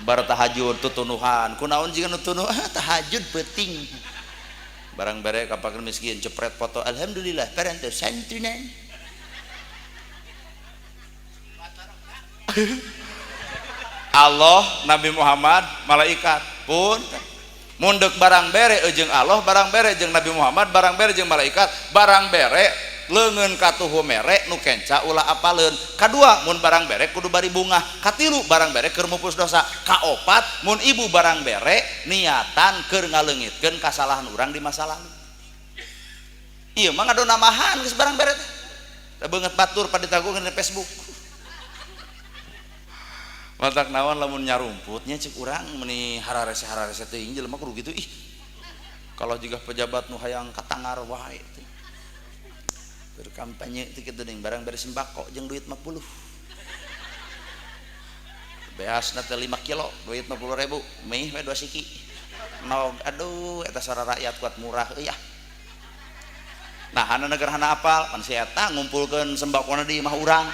Bar tahajud tutunuhan kunaon jiga nu tunuh tahajud peuting barang bere ka fakir miskin cepret foto alhamdulillah parantos santunan. Allah Nabi Muhammad malaikat pun mun deuk barang bere jeung Allah barang bere jeung Nabi Muhammad barang bere jeung malaikat barang bere leungeun katuhu mere nu kenca ulah apaleun kadua mun barang bere kudu bari bungah katilu barang bere keur mupus dosa kaopat mun ibu barang bere niatan keur ngaleungitkeun kasalahan urang di masa lalu. Ieu mah ngado namahan geus barang bere teh teh beungeut batur paditagungan di Facebook. Matak naon lamun nyarumputnya cek urang meuni hararese-hararese teuing jelema kudu kitu ih. Kalau juga pejabat nu hayang katangar wae teh. Berkampanye itu kitu deui barang bere sembako jeung duit 50. Beasna teh 5 kilo, duit 50.000, mih we 2 siki. Nog aduh eta suara rakyat kuat murah euy ah. Nah, hana negerhana apal, pan si eta ngumpulkeun sembakona di imah urang.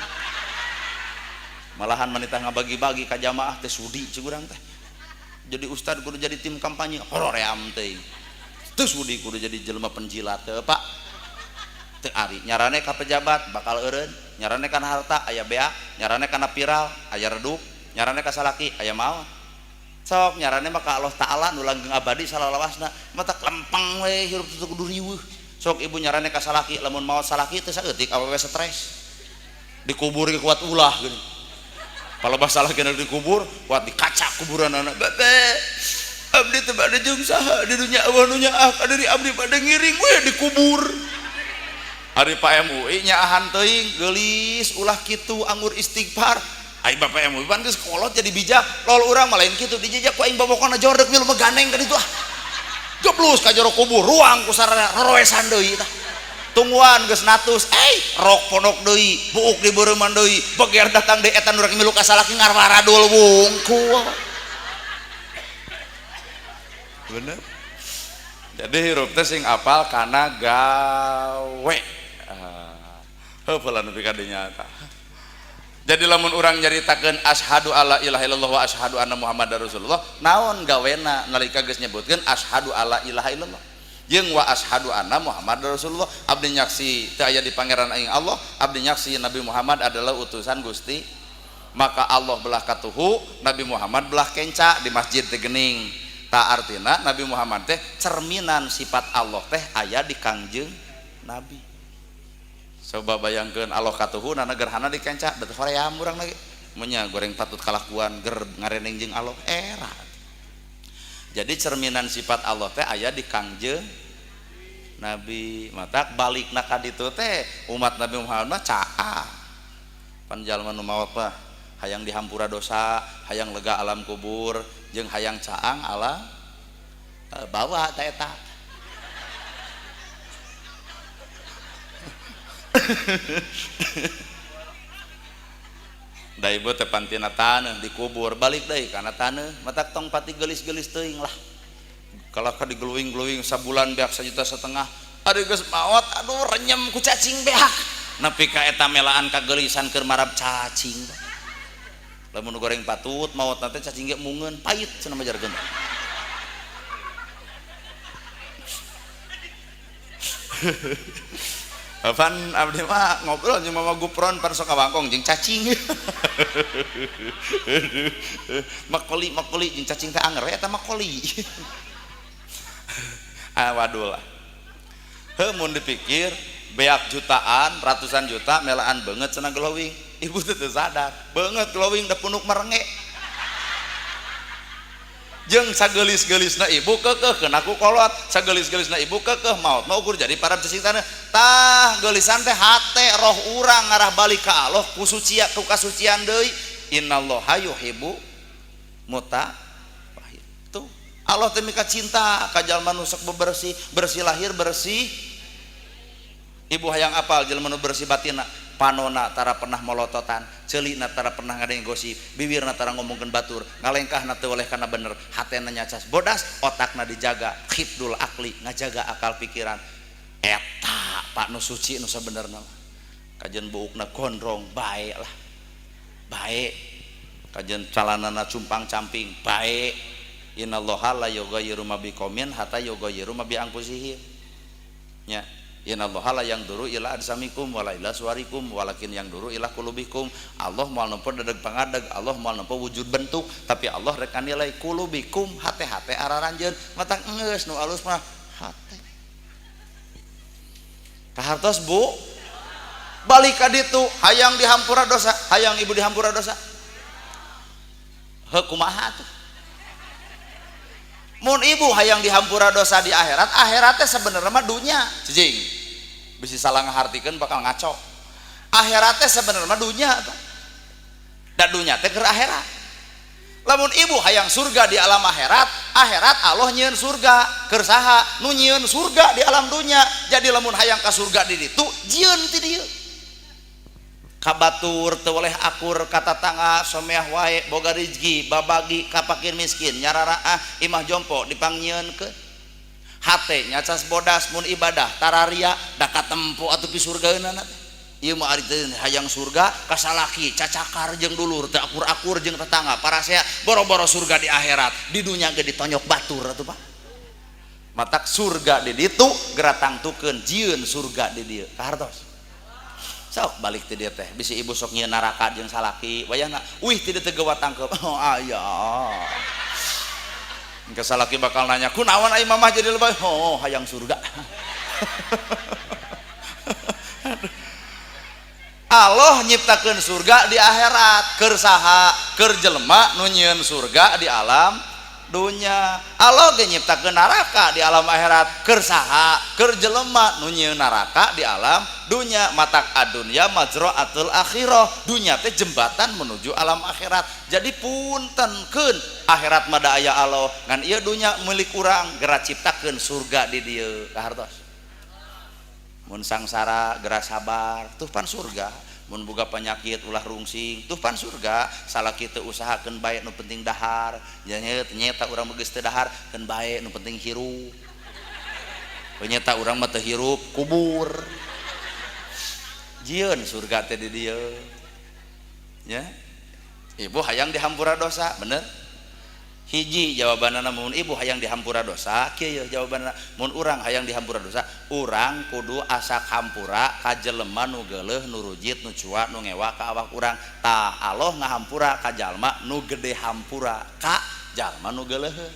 Malahan manita ngabagi-bagi ka jamaah teh sudi cik urang teh. Jadi ustad kudu jadi tim kampanye horoream teh. Teu sudi kudu jadi jelema penjilat teh, Pak. Teu ari nyarane ka pejabat bakal eureun, nyarane kana harta aya beak, nyarane kana viral aya redup, nyarane ka salaki aya maot. Sok nyarane mah ka Allah Taala nu langgeng abadi salalawasna, matak lempeng we hirup teu kudu riweuh. Sok ibu nyarane ka salaki lamun maot salaki teu saeutik awewe stres. Dikubur ge kuat ulah geuning. Kalau masalah kena dikubur, kuat dikacak kuburan anak. Bebe, abdi teu bade jeung saha di dunya eueuh nu nyaah ka diri abdi bade ngiring we dikubur. Ari Pak MUI nyaahan teuing geulis ulah kitu anggur istighfar. Ai Bapak MUI pan geus kolot jadi bijak, lol urang mah lain kitu dijejak ku aing babokona jordek milu meganeng ka ditu ah. Geblus ka jero kubur ruang ku sarana roroesan deui tah. Tungguan geus natus, rok ponok deui, buuk di beureman deui, beger datang deui eta nu rek milu ka salaki ngarwaradul wungkul. Bener. Jadi hirup teh sing apal kana gawe. Heuh nepi ka dinya tah. Jadi lamun urang nyaritakeun asyhadu alla ilaha illallah wa asyhadu anna muhammadar rasulullah, naon gawena nalika geus nyebutkeun asyhadu alla ilaha illallah jeung wa asyhadu anna muhammadar rasulullah, abdi nyaksi teu aya di pangeran aing Allah, abdi nyaksi Nabi Muhammad adalah utusan Gusti. Maka Allah belah katuhu, Nabi Muhammad belah kenca di masjid teh geuning. Ta artina Nabi Muhammad teh cerminan sifat Allah teh aya di Kangjeng Nabi. Coba bayangkeun Allah katuhu nana gerhana di kenca, da teh hoream urang lagi. Menya goreng patut kalakuan ger ngareneng jeung Allah era. Jadi cerminan sifat Allah teh aya di Kangjeng Nabi. Matak balikna ka ditu teh umat Nabi Muhammad mah caah. Pan jalma nu maot mah hayang dihampura dosa, hayang lega alam kubur, jeung hayang caang ala bawa ta eta. Da ibu teh pantina taneuh dikubur balik deui kana taneuh, matak tong pati geulis-geulis teuing lah. Kalau ka digeluing-geluing sabulan beak 1,5 juta, aduh geus maot, aduh renyem ku cacing beak. Nepi ka eta melaan kageulisan keur marab cacing. Lamun nu goreng patut maot teh cacing ge mungeun pait cenah mah jarkeun. Pan abdi mah ngobrol jeung Mama Gupron pan sok kawangkong jeung cacing. Makoli makoli jeung cacing teh anger eta makoli. Ah waduh lah. Heuh mun dipikir beak jutaan, ratusan juta melaan beungeut cenah glowing. Ibu teh teu sadar beungeut glowing da punuk merenge jeung sageulis-geulisna ibu keukeuh keun ku kolot, sageulis-geulisna ibu keukeuh maot mah ukur jadi parab cicing taneuh. Tah geulisan teh hate roh urang ngarah balik ka Allah ku sucia ku kasucian deui. Innallaha yuhibbu mutahhir. Tuh Allah teh mika cinta ka jalma nu sok bebersih, bersih lahir bersih. Ibu hayang apal jelema nu bersih batinna, panona tara pernah molototan, ceulina tara pernah ngadeng gosip, bibirna tara ngomongkeun batur, ngalengkahna teu oleh kana bener, hatena nyacas bodas, otakna dijaga, hifdul akli, ngajaga akal pikiran. Eta Pak nu suci nu sabenerna. Kajen buukna gondrong bae lah. Bae. Kajen calanana cumpang-camping bae. Innallaha la yughayyiru ma biqaumin hatta yughayyiru ma bi anfusihim. Nya. Innallaha la yanzuru ila ajsamikum wala ila suwarikum walakin yanzuru ila qulubikum. Allah moal nempo dedeg pangadeg, Allah moal nempo wujud bentuk, tapi Allah rek nilai qulubikum, hate-hate araranjeun. Matak geus nu alus mah hate. Kahartos Bu? Balik ka ditu, hayang dihampura dosa, hayang ibu dihampura dosa. Heuh kumaha tuh? Mun ibu hayang dihampura dosa di akhirat, akhiratnya sebenarnya mah dunya. Cicing. Bisi salah ngahartikeun bakal ngaco. Akhiratnya sebenarnya mah dunya Pak. Da dunya teh keur akhirat. Lamun ibu hayang surga di alam akhirat, akhirat Allah nyieun surga keur saha? Nu nyieun surga di alam dunya. Jadi lamun hayang ka surga di ditu, jieun ti dieu. Ka batur teu boleh akur ka tatangga, someah wae boga rezeki, babagi ka fakir miskin, nyararaah imah jompo dipangnyieunkeun. Hate nyacas bodas mun ibadah tararia da katempo atuh pi surgaeunana teh. Ieu mah ari teh hayang surga ka salaki cacakar jeung dulur teu akur-akur jeung tetangga parasea boro-boro surga di akhirat di dunya ge ditonyok batur atuh Pak. Matak surga di ditu geura tangtukeun jieun surga di dieu. Kahartos. Sok balik ti dieu teh bisi ibu sok nyieun neraka jeung salaki wayahna wih ti dieu teu gewa tangkeup. Oh aya. Engke salaki bakal nanya kunaon ai mamah jadi lebay? Oh hayang surga. Allah nyiptakeun surga di akhirat keur saha? Keur jelema nu nyieun surga di alam dunya. Allah ge nyiptakeun neraka di alam akhirat keur saha? Keur jelema nu nyieun neraka di alam dunya. Matak adunya majra'atul akhirah, dunya teh jembatan menuju alam akhirat. Jadi puntenkeun akhirat mah da aya Allah, ngan ieu dunya milik urang, geura ciptakeun surga di dieu. Kahartos. Mun sangsara geura sabar, tuh pan surga. Mun boga penyakit ulah rungsing, tuh pan surga. Salaki teu usahakeun bae nu penting dahar, nyeta urang mah geus teu dahar, keun bae nu penting hirup. Nyeta urang mah teu hirup, kubur. Jieun surga teh di dieu. Ya. Ibu hayang dihampura dosa, bener? Hiji jawabanana mun ibu hayang dihampura dosa, kieu jawabanana mun urang hayang dihampura dosa, urang kudu asa hampura ka jelema nu geuleuh, nu rujit, nu cua, nu ngewa ka awak urang. Tah Allah ngahampura ka jalma nu gede hampura ka jalma nu geuleuheun.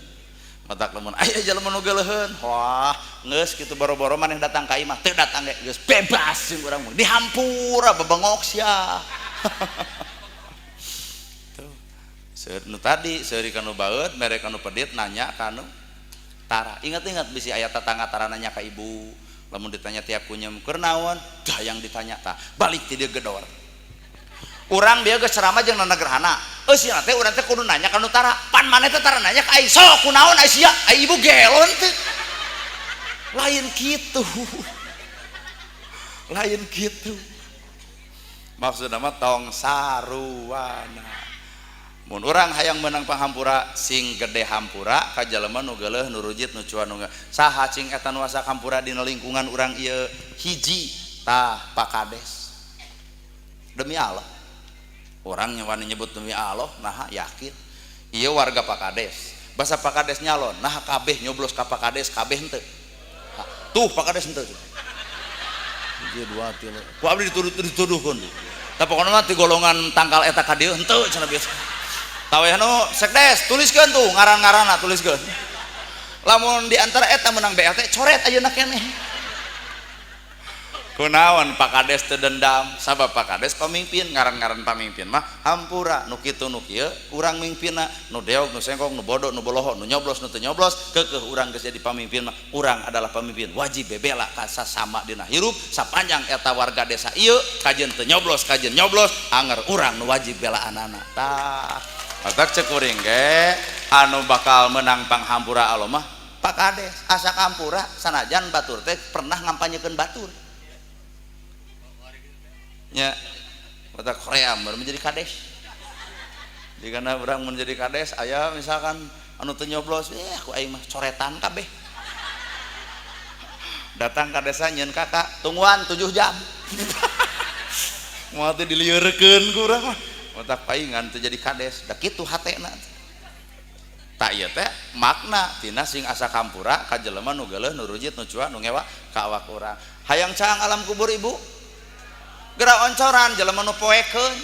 Matak lamun aya jalma nu geuleuheun, wah geus kitu boro-boro maneh datang ka imah, teu datang ge geus bebas jeung urang mah dihampura bebengok sia. Seueur nu tadi seuri kanu baeud mere kanu pedit nanya kanu tara. Ingat-ingat bisi aya tetangga tara nanya ka ibu, lamun ditanya tiap kunyum keur naon, dah yang ditanya tah balik ti dieu gedor. Urang dia geus ceramah jeung nanda gerhana, eusina teh urang teh kudu nanya kanu tara, pan maneh teh tara nanya ka ai sok kunaon ai sia, ai ibu gelon teh. Lain kitu. Lain kitu. Maksudna mah tong saruana. Mun urang hayang menang panghampura sing gede hampura ka jalema nu geuleuh, nu rujit, nu cua, nu saha cing eta nu asa hampura dina lingkungan urang ieu hiji tah Pak Kades. Demi Allah. Urang wani nyebut demi Allah naha yakin. Ieu warga Pak Kades. Basa Pak Kades nyalon, naha kabeh nyoblos ka Pak Kades, kabeh henteu. Tuh Pak Kades henteu. Hiji dua tilu. Ku abdi dituduhkeun. Tah pokona mah ti golongan tangkal eta ka dieu henteu cenah biasa. Taweh nu sekdes tuliskeun tuh ngaran-ngaranna tuliskeun. Lamun di antara eta menang BLT coret ayeuna keneh. Kunaon Pak Kades teu dendam? Sabab Pak Kades pamimpin, ngaran-ngaran pamimpin mah hampura nu kitu nu kieu urang mingpinna, nu deog, nu sengkong, nu bodoh, nu boloho, nu nyoblos, nu teu nyoblos, keukeuh urang geus jadi pamimpin mah urang adalah pamimpin, wajib bebela ka sasama dina hirup sapanjang eta warga desa ieu, kajeun teu nyoblos, kajeun nyoblos, anger urang nu wajib belaanana. Tah, matak cek kuring ge anu bakal menang panghampura Allah mah Pak Kades, asa kampura sanajan batur teh pernah ngampanyekeun batur. Nya mata Korea baru menjadi kades. Jika orang menjadi kades aya misalkan anu teu nyoblos, ku aing mah coretan kabeh. Datang ka desa nyeun kakak, tungguan 7 jam. Moal teh dilieurkeun ku urang mah. Otak paingan teu jadi kades, da kitu hatena. Tak ieu teh makna tina sing asa kampura ka jelema nu geuleuh, nu rujit, nu cua, nu ngewa ka awak urang. Hayang caang alam kubur ibu? Geura oncoran jelema nu poekeun.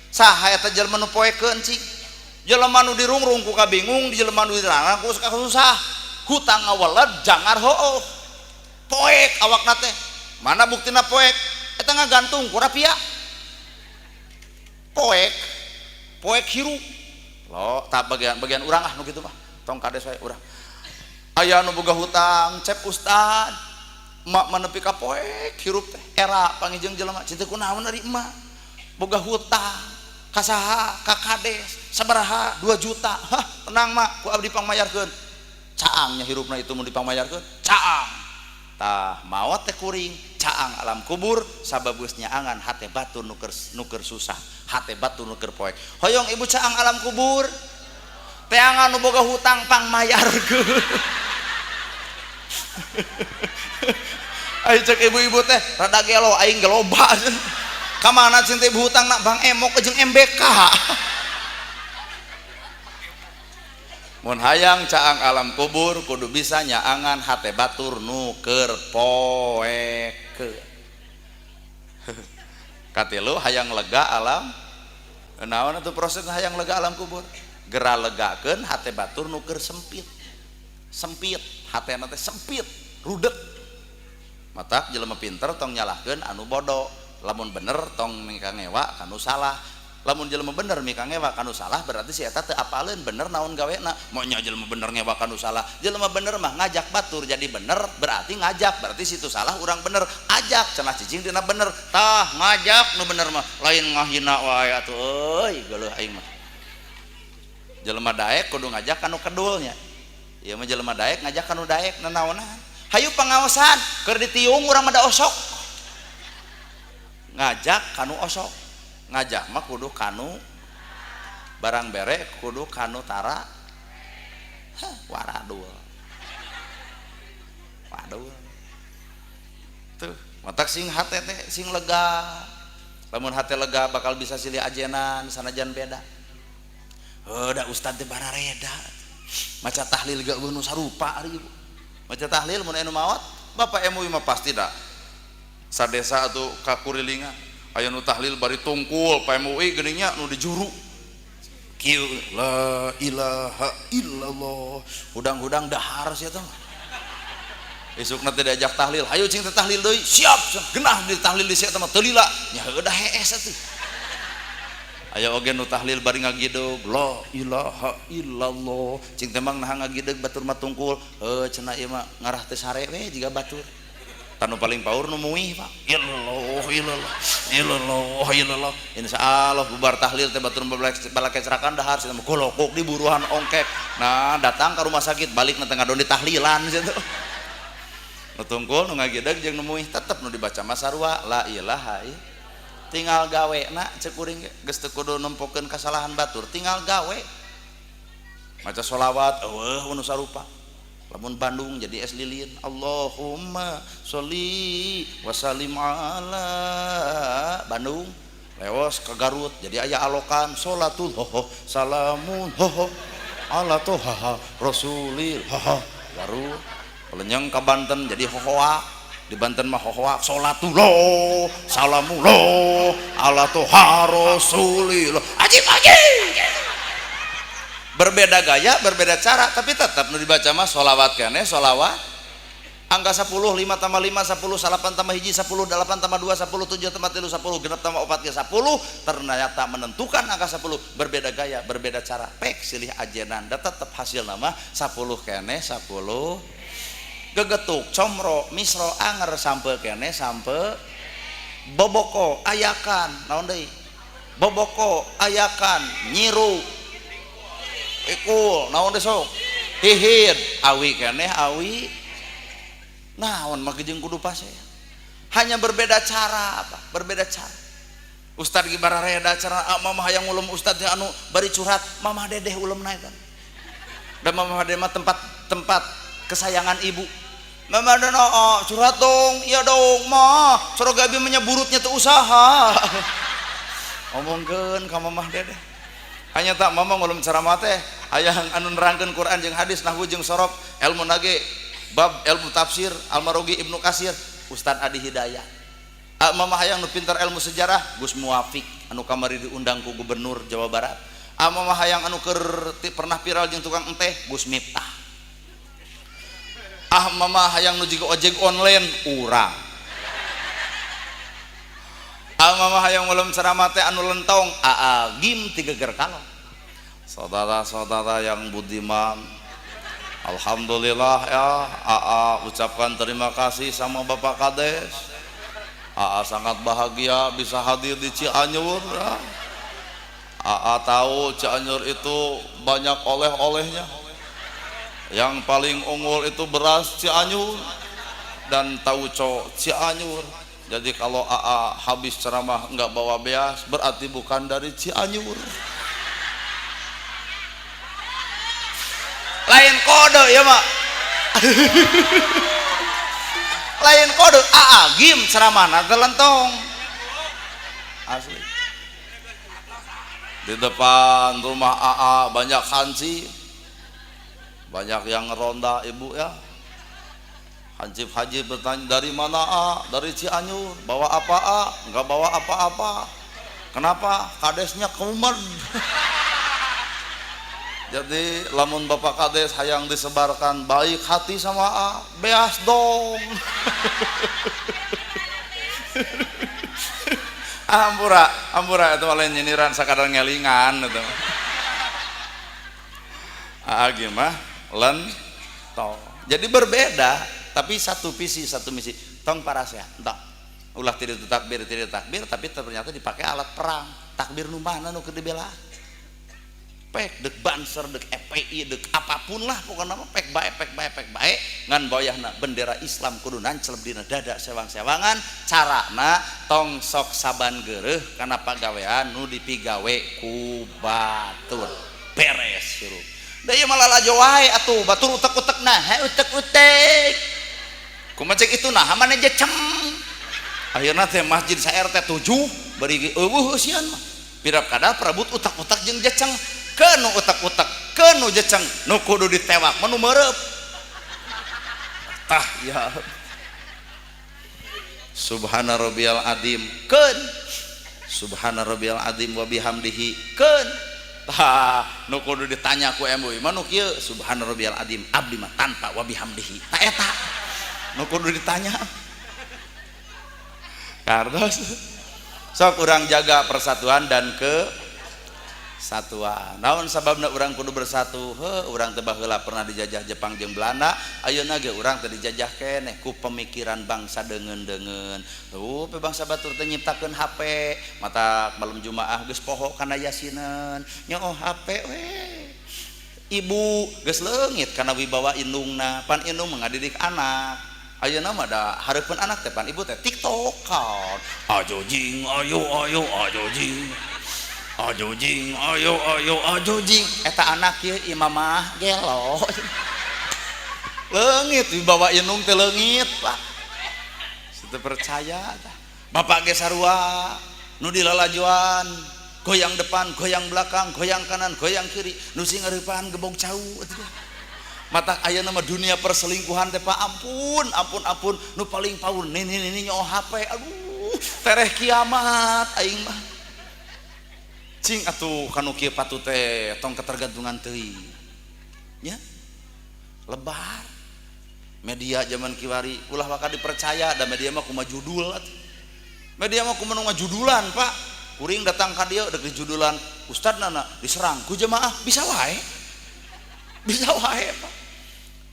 Saha eta jelema nu poekeun cing? Jelema nu dirungrung ku kabingung, jelema nu dilarang ku kasusah. Hutang ngaweled jangar hooh. Poek awakna teh. Mana buktina poek? Eta ngagantung ku rapia. Poek. Poek hirup. Lo, tak bagian urang ah nu kitu mah. Tong kades wae urang. Aya nu boga hutang, cep ustad. Emak mah nepi ka poek hirup teh era pangijeung jelema cinta kunaon ari emak boga hutang ka saha ka kades sabaraha 2 juta. Hah, tenang mak, ku abdi pangmayarkeun. Caangnya hirupna itu mun dipangmayarkeun, caang. Tah maot teh kuring caang alam kubur sabab geus nyaangan hate batur nu keur susah, hate batur nu keur poek. Hoyong ibu caang alam kubur, teangan nu boga hutang pangmayarkeun. Ayo cek ibu-ibu teh rada gelo aing geloba. Ka mana cinta ibu hutang nak Bang Emok jeung MBK. Mun hayang caang alam kubur kudu bisa nyaangan hate batur nu keur poekeun. Katilu hayang lega alam naon atuh proses hayang lega alam kubur? Gera legakeun hate batur nu keur sempit. Sempit, hatena teh sempit, rudet. Matak jelema pinter tong nyalahkeun anu bodoh. Lamun bener tong mika ngewa kanu salah. Lamun jelema bener mika ngewa kanu salah berarti si eta teu apaleun bener naon gawena. Moal nya jelema bener ngewa kanu salah. Jelema bener mah ngajak batur jadi bener berarti ngajak, berarti situ salah urang bener. Ajak cenah cicing dina bener. Tah ngajak nu bener mah lain ngahina wae atuh euy geuleuh aing mah. Jelema daek kudu ngajak kanu kedulnya. Ieu mah jelema daek ngajak kanu daek nanaonan. Hayu pangaosan keur ditiung urang mah da osok. Ngajak kanu osok. Ngajak mah kudu kanu barang bere kudu kanu tara. Hah, waradul. Waduh. Tuh, matak sing hate teh sing lega. Lamun hate lega bakal bisa silih ajenan sanajan beda. Heuh da ustad teh barareda. Maca tahlil gak nu sarupa ari ibu. Maca tahlil mun anu maot, Bapak MUI mah pasti dah. Sadesa atuh kakurilingan aya nu tahlil bari tungkul, Pak MUI geuning nya nu dijuru. Kieu la ilaha illallah. Hudang-hudang dahar sia teh. Isukna teh diajak tahlil, hayu cing teh tahlil deui, siap. Genah di tahlil di sia teh mah teu lila. Nya heueuh dah hees atuh. Aya oge nu tahlil bari ngagideg la ilaha illallah. Cing teh mang naha ngagideg batur mah tungkul. Heuh cenah ieu mah ngarah teh sare we jiga batur. Tanu paling paur nu muih Pak. Illallah illallah illallah illallah. Insyaallah bubar tahlil teh batur balakecrakan dahar cenah mah golokok di buruan ongkek. Nah datang ka rumah sakit balik na tengah dondi tahlilan cenah. Nu tungkul nu ngagideg jeung nu muih tetep nu dibaca mah sarua la ilaha illallah. Tinggal gawe na cek kuring geus teu kudu nempokeun kasalahan batur, tinggal gawe maca sholawat eueuh nu sarupa. Lamun Bandung jadi es lilin Allahumma sholli wa sallim ala Bandung. Leos ke Garut jadi aya alokan sholatul hoho salamun hoho ala tohaha rasulil hoho. Garut pelenyeng ke Banten jadi hohoa. Di Banten mah hohoa sholatullah salamullah ala toha rasulillah. Ajib ajib. Berbeda gaya, berbeda cara, tapi tetap nu dibaca mah sholawat keneh sholawat. Angka 10, 5 tambah 5, 10, 8 tambah hiji, 10, 8 tambah 2, 10, 7 tambah 3, 10, genep tambah 4, 10. Ternyata menentukan angka 10 berbeda gaya, berbeda cara. Pek silih ajenan, da tetep hasil nama 10 kene, 10. Gegetuk, comro, misro, anger, sampe kene, sampe. Boboko, ayakan, naon deui? Boboko, ayakan, nyiru, ikul, naon deui sok? Hihid, awi kene, awi. Naon mah jeung kudu pase. Hanya berbeda cara, apa? Berbeda cara. Ustad ge barareda cara mama hayang ulem ustad teh anu bari curhat, mamah dedeh ulemna eta. Da mamah dedeh mah tempat kesayangan ibu. Mama dan oh, curhat dong, iya dong, mah. Soroga abi menyeburutnya tuh usaha. Omongkeun ka mamah dedeh. Hanya tak mama ngulem ceramah teh hayang anu nerangkeun Quran jeung hadis nahwu jeung sorof, ilmu nage bab ilmu tafsir Almarogi Ibnu Kasir, Ustad Adi Hidayat. Mama hayang nu pintar ilmu sejarah Gus Muwafiq anu kamari diundang ku Gubernur Jawa Barat. Mama hayang anu keur pernah viral jeung tukang enteh Gus Miftah. Mama hayang nu jiga ojek online urang. Mama hayang ulem ceramah teh anu lentong aa gim tiga ger kalong. Saudara-saudara yang budiman, alhamdulillah ya, AA ucapkan terima kasih sama Bapak Kades. AA sangat bahagia bisa hadir di Cianjur ya. AA tahu Cianjur itu banyak oleh-olehnya. Yang paling unggul itu beras Cianjur dan tauco Cianjur. Jadi kalau AA habis ceramah nggak bawa beas, berarti bukan dari Cianjur. Lain kode ya mak. Lain kode AA gim ceramah telentong asli. Di depan rumah AA banyak hansip, banyak yang ronda ibu ya. Hansip haji bertanya dari mana A? Dari Cianjur. Bawa apa A? Nggak bawa apa-apa. Kenapa? Kadesnya kumer. Jadi lamun Bapak Kades hayang disebarkan baik hati sama A, beas dong. Ampura, ampura itu lain nyindiran sakadar ngelingan itu. A gimana? Lentong. Jadi berbeda, tapi satu visi, satu misi. Tong parasea, entah. Ulah tidak takbir, tidak takbir, tapi ternyata dipakai alat perang. Takbir nu mana nu keur dibela? Pek dek Banser, dek FPI, dek apapun lah pokoknya mah pek bae, pek bae, pek bae ngan boyahna bendera Islam kudu nancleb dina dada sewang-sewangan. Carana tong sok saban geureuh kana pagawean nu dipigawe ku batur. Beres hirup. Da ieu malah lalajo wae atuh batur utek-utekna, he utek-utek. Kumaha cek itu nah mana jecem. Akhirna teh masjid sa RT 7 bari eueuh eusian mah. Pirap kada perebut utak-utak jeung jeceng. Kenu utak-utak, kenu jeceng, nu kudu ditewak mah nu meureub. Tah ya. Subhana rabbiyal azim keun. Subhana rabbiyal azim wa bihamdihi keun. Tah nu kudu ditanya ku MUI mah nu kieu subhana rabbiyal azim abdi mah tanpa wa bihamdihi. Tah eta nu kudu ditanya. Kartos sok urang jaga persatuan dan ke satuan. Naon sababna urang kudu bersatu? Heuh, urang teh baheula pernah dijajah Jepang jeung Belanda, ayeuna ge urang teh dijajah keneh ku pemikiran bangsa deungeun-deungeun. Tuh pe bangsa batur teh nyiptakeun HP, mata malam Jumaah geus poho kana yasineun. Nyooh HP we. Ibu geus leungit kana wibawa indungna, pan indung ngadidik anak. Ayeuna mah da hareupeun anak teh pan ibu teh TikTokan. Ajo jing ayo ayo ajo jing. Ajo jing ayo ayo ajo jing. Eta anak ieu imamah gelo. Leungit wibawa indung teh leungit, Pak. Teu percaya tah. Bapak ge sarua nu dilalajoan, goyang depan, goyang belakang, goyang kanan, goyang kiri, nu sing ngareupan gebog cau atuh. Mata ayeuna mah dunia perselingkuhan teh Pak, ampun, ampun, ampun, nu paling paur nini nini nyo HP, aduh, tereh kiamat aing mah. Cing atuh kanu kieu patut teh tong ketergantungan teuing. Nya. Lebar. Media zaman kiwari ulah waka dipercaya da media mah kumaha judul atuh. Media mah kumaha nu ngajudulan, Pak. Kuring datang ka dieu dek dijudulan ustad nana diserang ku jemaah bisa wae. Bisa wae, Pak.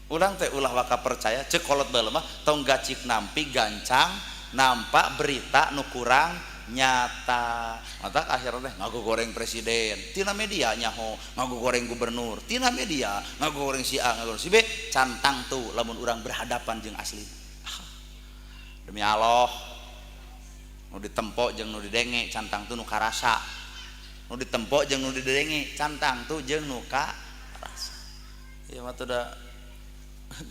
Urang teh ulah waka percaya cek kolot baheula mah tong gacik nampi gancang nampak berita nu kurang nyata. Mata akhirnya teh ngagogoreng presiden tina media nyaho, ngagogoreng gubernur tina media, ngagogoreng si A, ngagogoreng si B, cantang tuh lamun urang berhadapan jeung asli. Demi Allah, nu ditempo jeung nu didenge cantang tuh nu karasa. Nu ditempo jeung nu didenge cantang tuh jeung nu karasa. Ieu mah teh da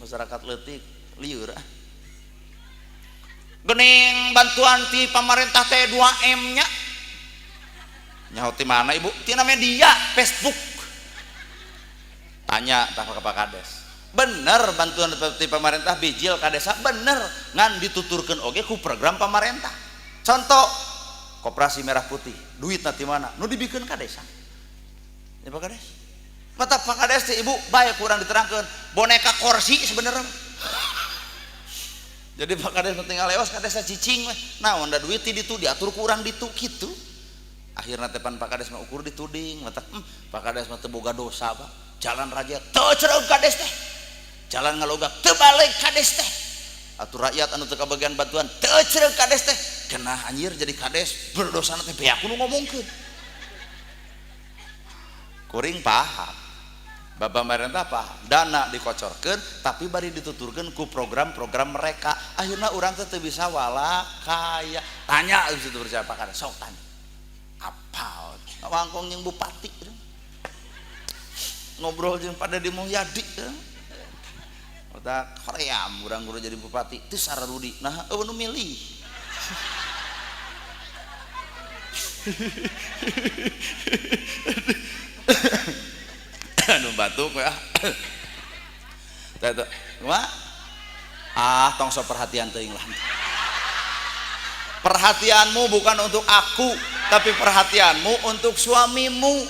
masyarakat leutik lieur ah. Gening bantuan ti pamarentah teh 2M nya. Nyaho ti mana ibu? Tina media Facebook. Tanya tah ka Pak Kades. Bener bantuan ti pamarentah bijil ka desa bener, ngan dituturkeun oge ku program pamarentah. Contoh Koperasi Merah Putih, duitna ti mana? Nu dibikeun ka desa. Ya Pak Kades. Mata Pak Kades teh ibu bae kurang diterangkeun, boneka kursi sebenarnya. Jadi Pak Kades tinggal lewas ka desa cicing we. Naon da duit ti ditu diatur ku urang ditu kitu. Akhirna teh pan Pak Kades mah ukur dituding, mata Pak Kades mah teu boga dosa, Pak. Jalan raja teu cereug kades teh. Jalan ngalogak teu balik kades teh. Atuh rakyat anu teu kabagian bantuan teu cereug kades teh. Kenah anjir jadi kades berdosana teh beak nu ngomongkeun. Kuring paham. Bapak pemerintah paham, dana dikocorkeun tapi bari dituturkeun ku program-program mereka. Akhirnya urang teh teu bisa wala kaya. Tanya geus teu percaya Pak Kades, sok tanya. Apal ngawangkong jeung bupati ngobrol jeung Pak Dedi Mulyadi. Otak hoream urang guru jadi bupati teu sararudi. Nah, eueuh nu milih. Aduh batuk ya. Teh kumaha? Ah, tong sok perhatian teuing lah. Perhatianmu bukan untuk aku, tapi perhatianmu untuk suamimu.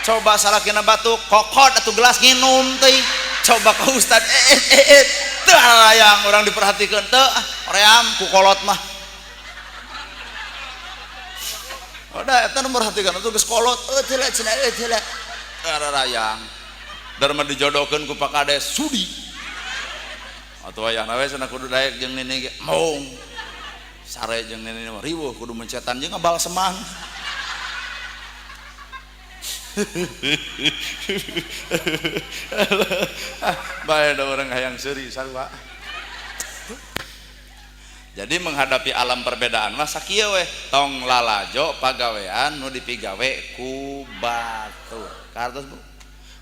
Coba salakina batuk, kokot atau gelas nginum teuing. Coba ka ustad teu yang orang diperhatikan teu ah, hoream ku kolot mah. Udah eta nu merhatikan atuh geus kolot, teu cenah teu rayang. Darma dijodohkeun ku Pak Kades sudi. Atuh ayahna we cenah kudu daek jeung nini ge mong. Sare jeung nini mah riweuh kudu mencetan jeung ngabal semang. Bae da urang hayang seuri sarua. Jadi menghadapi alam perbedaan mah sakieu we tong lalajo pagawean nu dipigawe ku batur. Kartos Bu.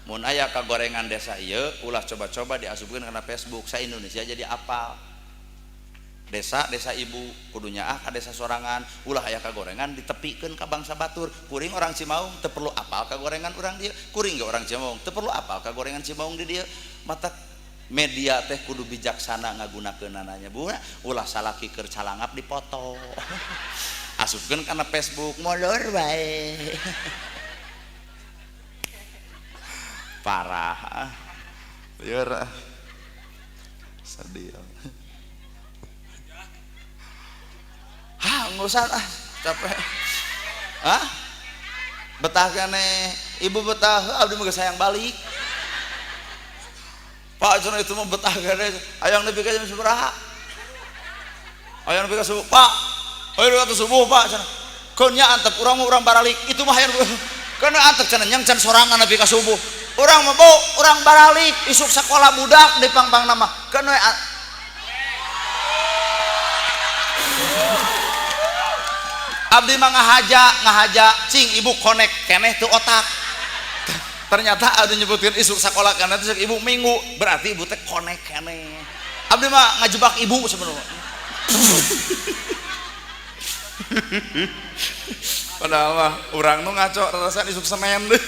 Mun aya kagorengan desa ieu ulah coba-coba diasupkeun kana Facebook sa Indonesia jadi apal. Desa-desa ibu kudunya ah ka desa sorangan ulah aya kagorengan ditepikeun ka bangsa batur. Kuring orang Cimaung teu perlu apal kagorengan urang dieu, kuring ge orang Cimaung teu perlu apal kagorengan Cimaung di dieu. Mata media teh kudu bijaksana ngagunakeunana Bu, ulah salaki keur calangap dipoto. Asupkeun kana Facebook molor wae. Parah. Lieur. Sedih. Hah, nggak usah ah, capek. Hah? Betah kene, ibu betah, abdi mah geus hayang balik. Pak cenah itu mah betah kene, hayang nepi ka jam sabaraha? Hayang nepi ka subuh, Pak. Hayang nepi ka subuh, Pak cenah. Keun nya antep urang mah urang baralik, itu mah hayang keun antep cenah nyang can sorangan nepi ka subuh. Urang mah bu, urang baralik, isuk sakola budak di pangpang nama. Keun we abdi mah ngahaja cing ibu konek keneh teu otak. Ternyata abdi nyebutkeun isuk sakola kana teh ibu minggu, berarti ibu teh konek keneh. Abdi mah ngajebak ibu sebenarnya. Padahal mah urang nu ngaco rasa isuk Senin deh.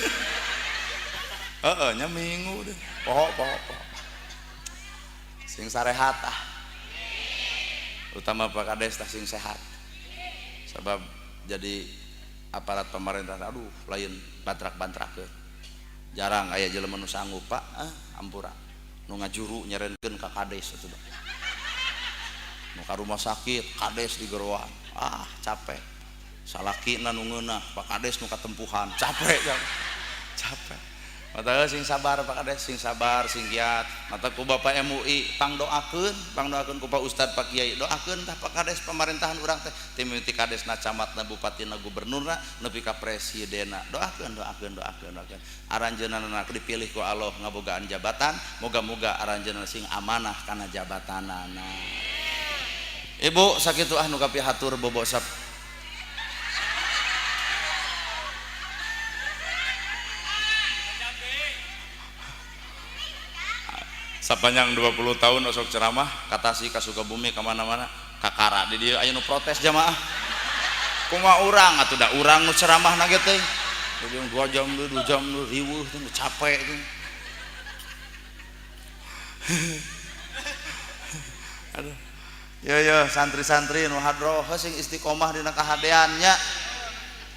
Heeh nya minggu deh. Poho poho poho. Sing sarehat ah. Utama Pak Kades tah sing sehat. Sebab jadi aparat pemerintah aduh lain bantrak-bantrakeun. Jarang aya jelema nu sanggup Pak, ah ampura. Nu ngajuru nyerenkeun ka kades atuh. Nu ka rumah sakit kades digeroan. Ah, capek. Salakina nu ngeunah, Pak Kades nu katempuhan. Capek, capek. Mata sing sabar Pak Kades, sing sabar, sing kiat. Mata ku Bapak MUI pangdoakeun ku Pak Ustad, Pak Kiai, doakeun tah Pak Kades pemerintahan urang teh ti mimiti kadesna, camatna, bupatina, gubernurna, nepi ka presidenna. Doakeun, doakeun, doakeun, doakeun. Aranjeunna dipilih ku Allah ngabogaan jabatan, moga-moga aranjeunna sing amanah kana jabatanana. Ibu sakitu ah nu kapihatur bobo sap. Sepanjang 20 tahun osok ceramah kata si ka Sukabumi ka mana-mana kakara di dieu aya nu protes jamaah. Kumaha urang atuh da urang nu ceramah na ge teh. 2 jam 2 jam riweuh teh capek teh. Aduh. Yo yo santri-santri nu hadroh sing istiqomah dina kahadean nya.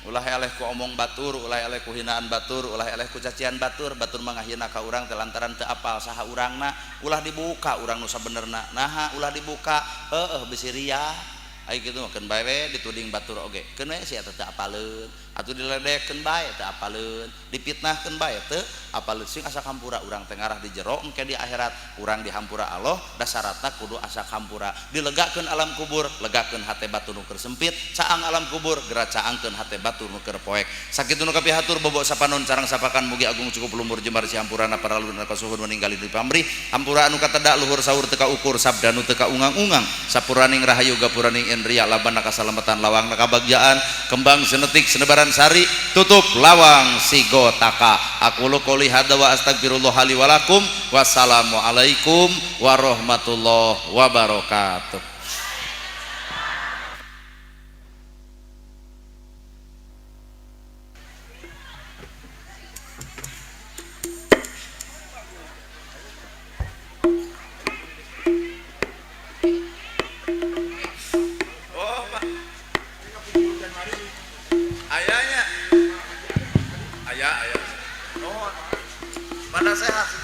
Ulah eleh ku omong batur, ulah eleh ku hinaan batur, ulah eleh ku cacian batur, batur mah ngahina ka urang teh lantaran teu apal saha urangna, ulah dibuka urang nu sabenerna. Naha ulah dibuka? Heueuh bisi ria. Ai kitu mah keun bae we dituding batur oge. Keun we sia teh teu apaleun, atuh diledekkeun bae teu apaleun, dipitnahkeun bae teu apaleun. Sing asa hampura urang teh ngarah di jero engke di akhirat urang dihampura Allah, da syaratna kudu asa hampura. Dilegakeun alam kubur, legakeun hate batur nu keur sempit, caang alam kubur, geura caangkeun hate batur nu keur poek. Sakitu nu kapihatur bobo sapanon carang sapakan mugi agung cukup lumur jembar si hampurana para luhur kasuhun ninggali di pamrih. Hampura anu kateda luhur saur teu kaukur sabda nu teu kaungang-ungang, sapuraning rahayu gapuraning indria labana kasalamatan lawang kabagjaan kembang senetik senebaran sari tutup lawang sigotaka. Aku qouli hadza wa astagfirullah li wa lakum. Wassalamualaikum warahmatullahi wabarakatuh. Ayahnya, ayah, ayah. Oh, mana sehat?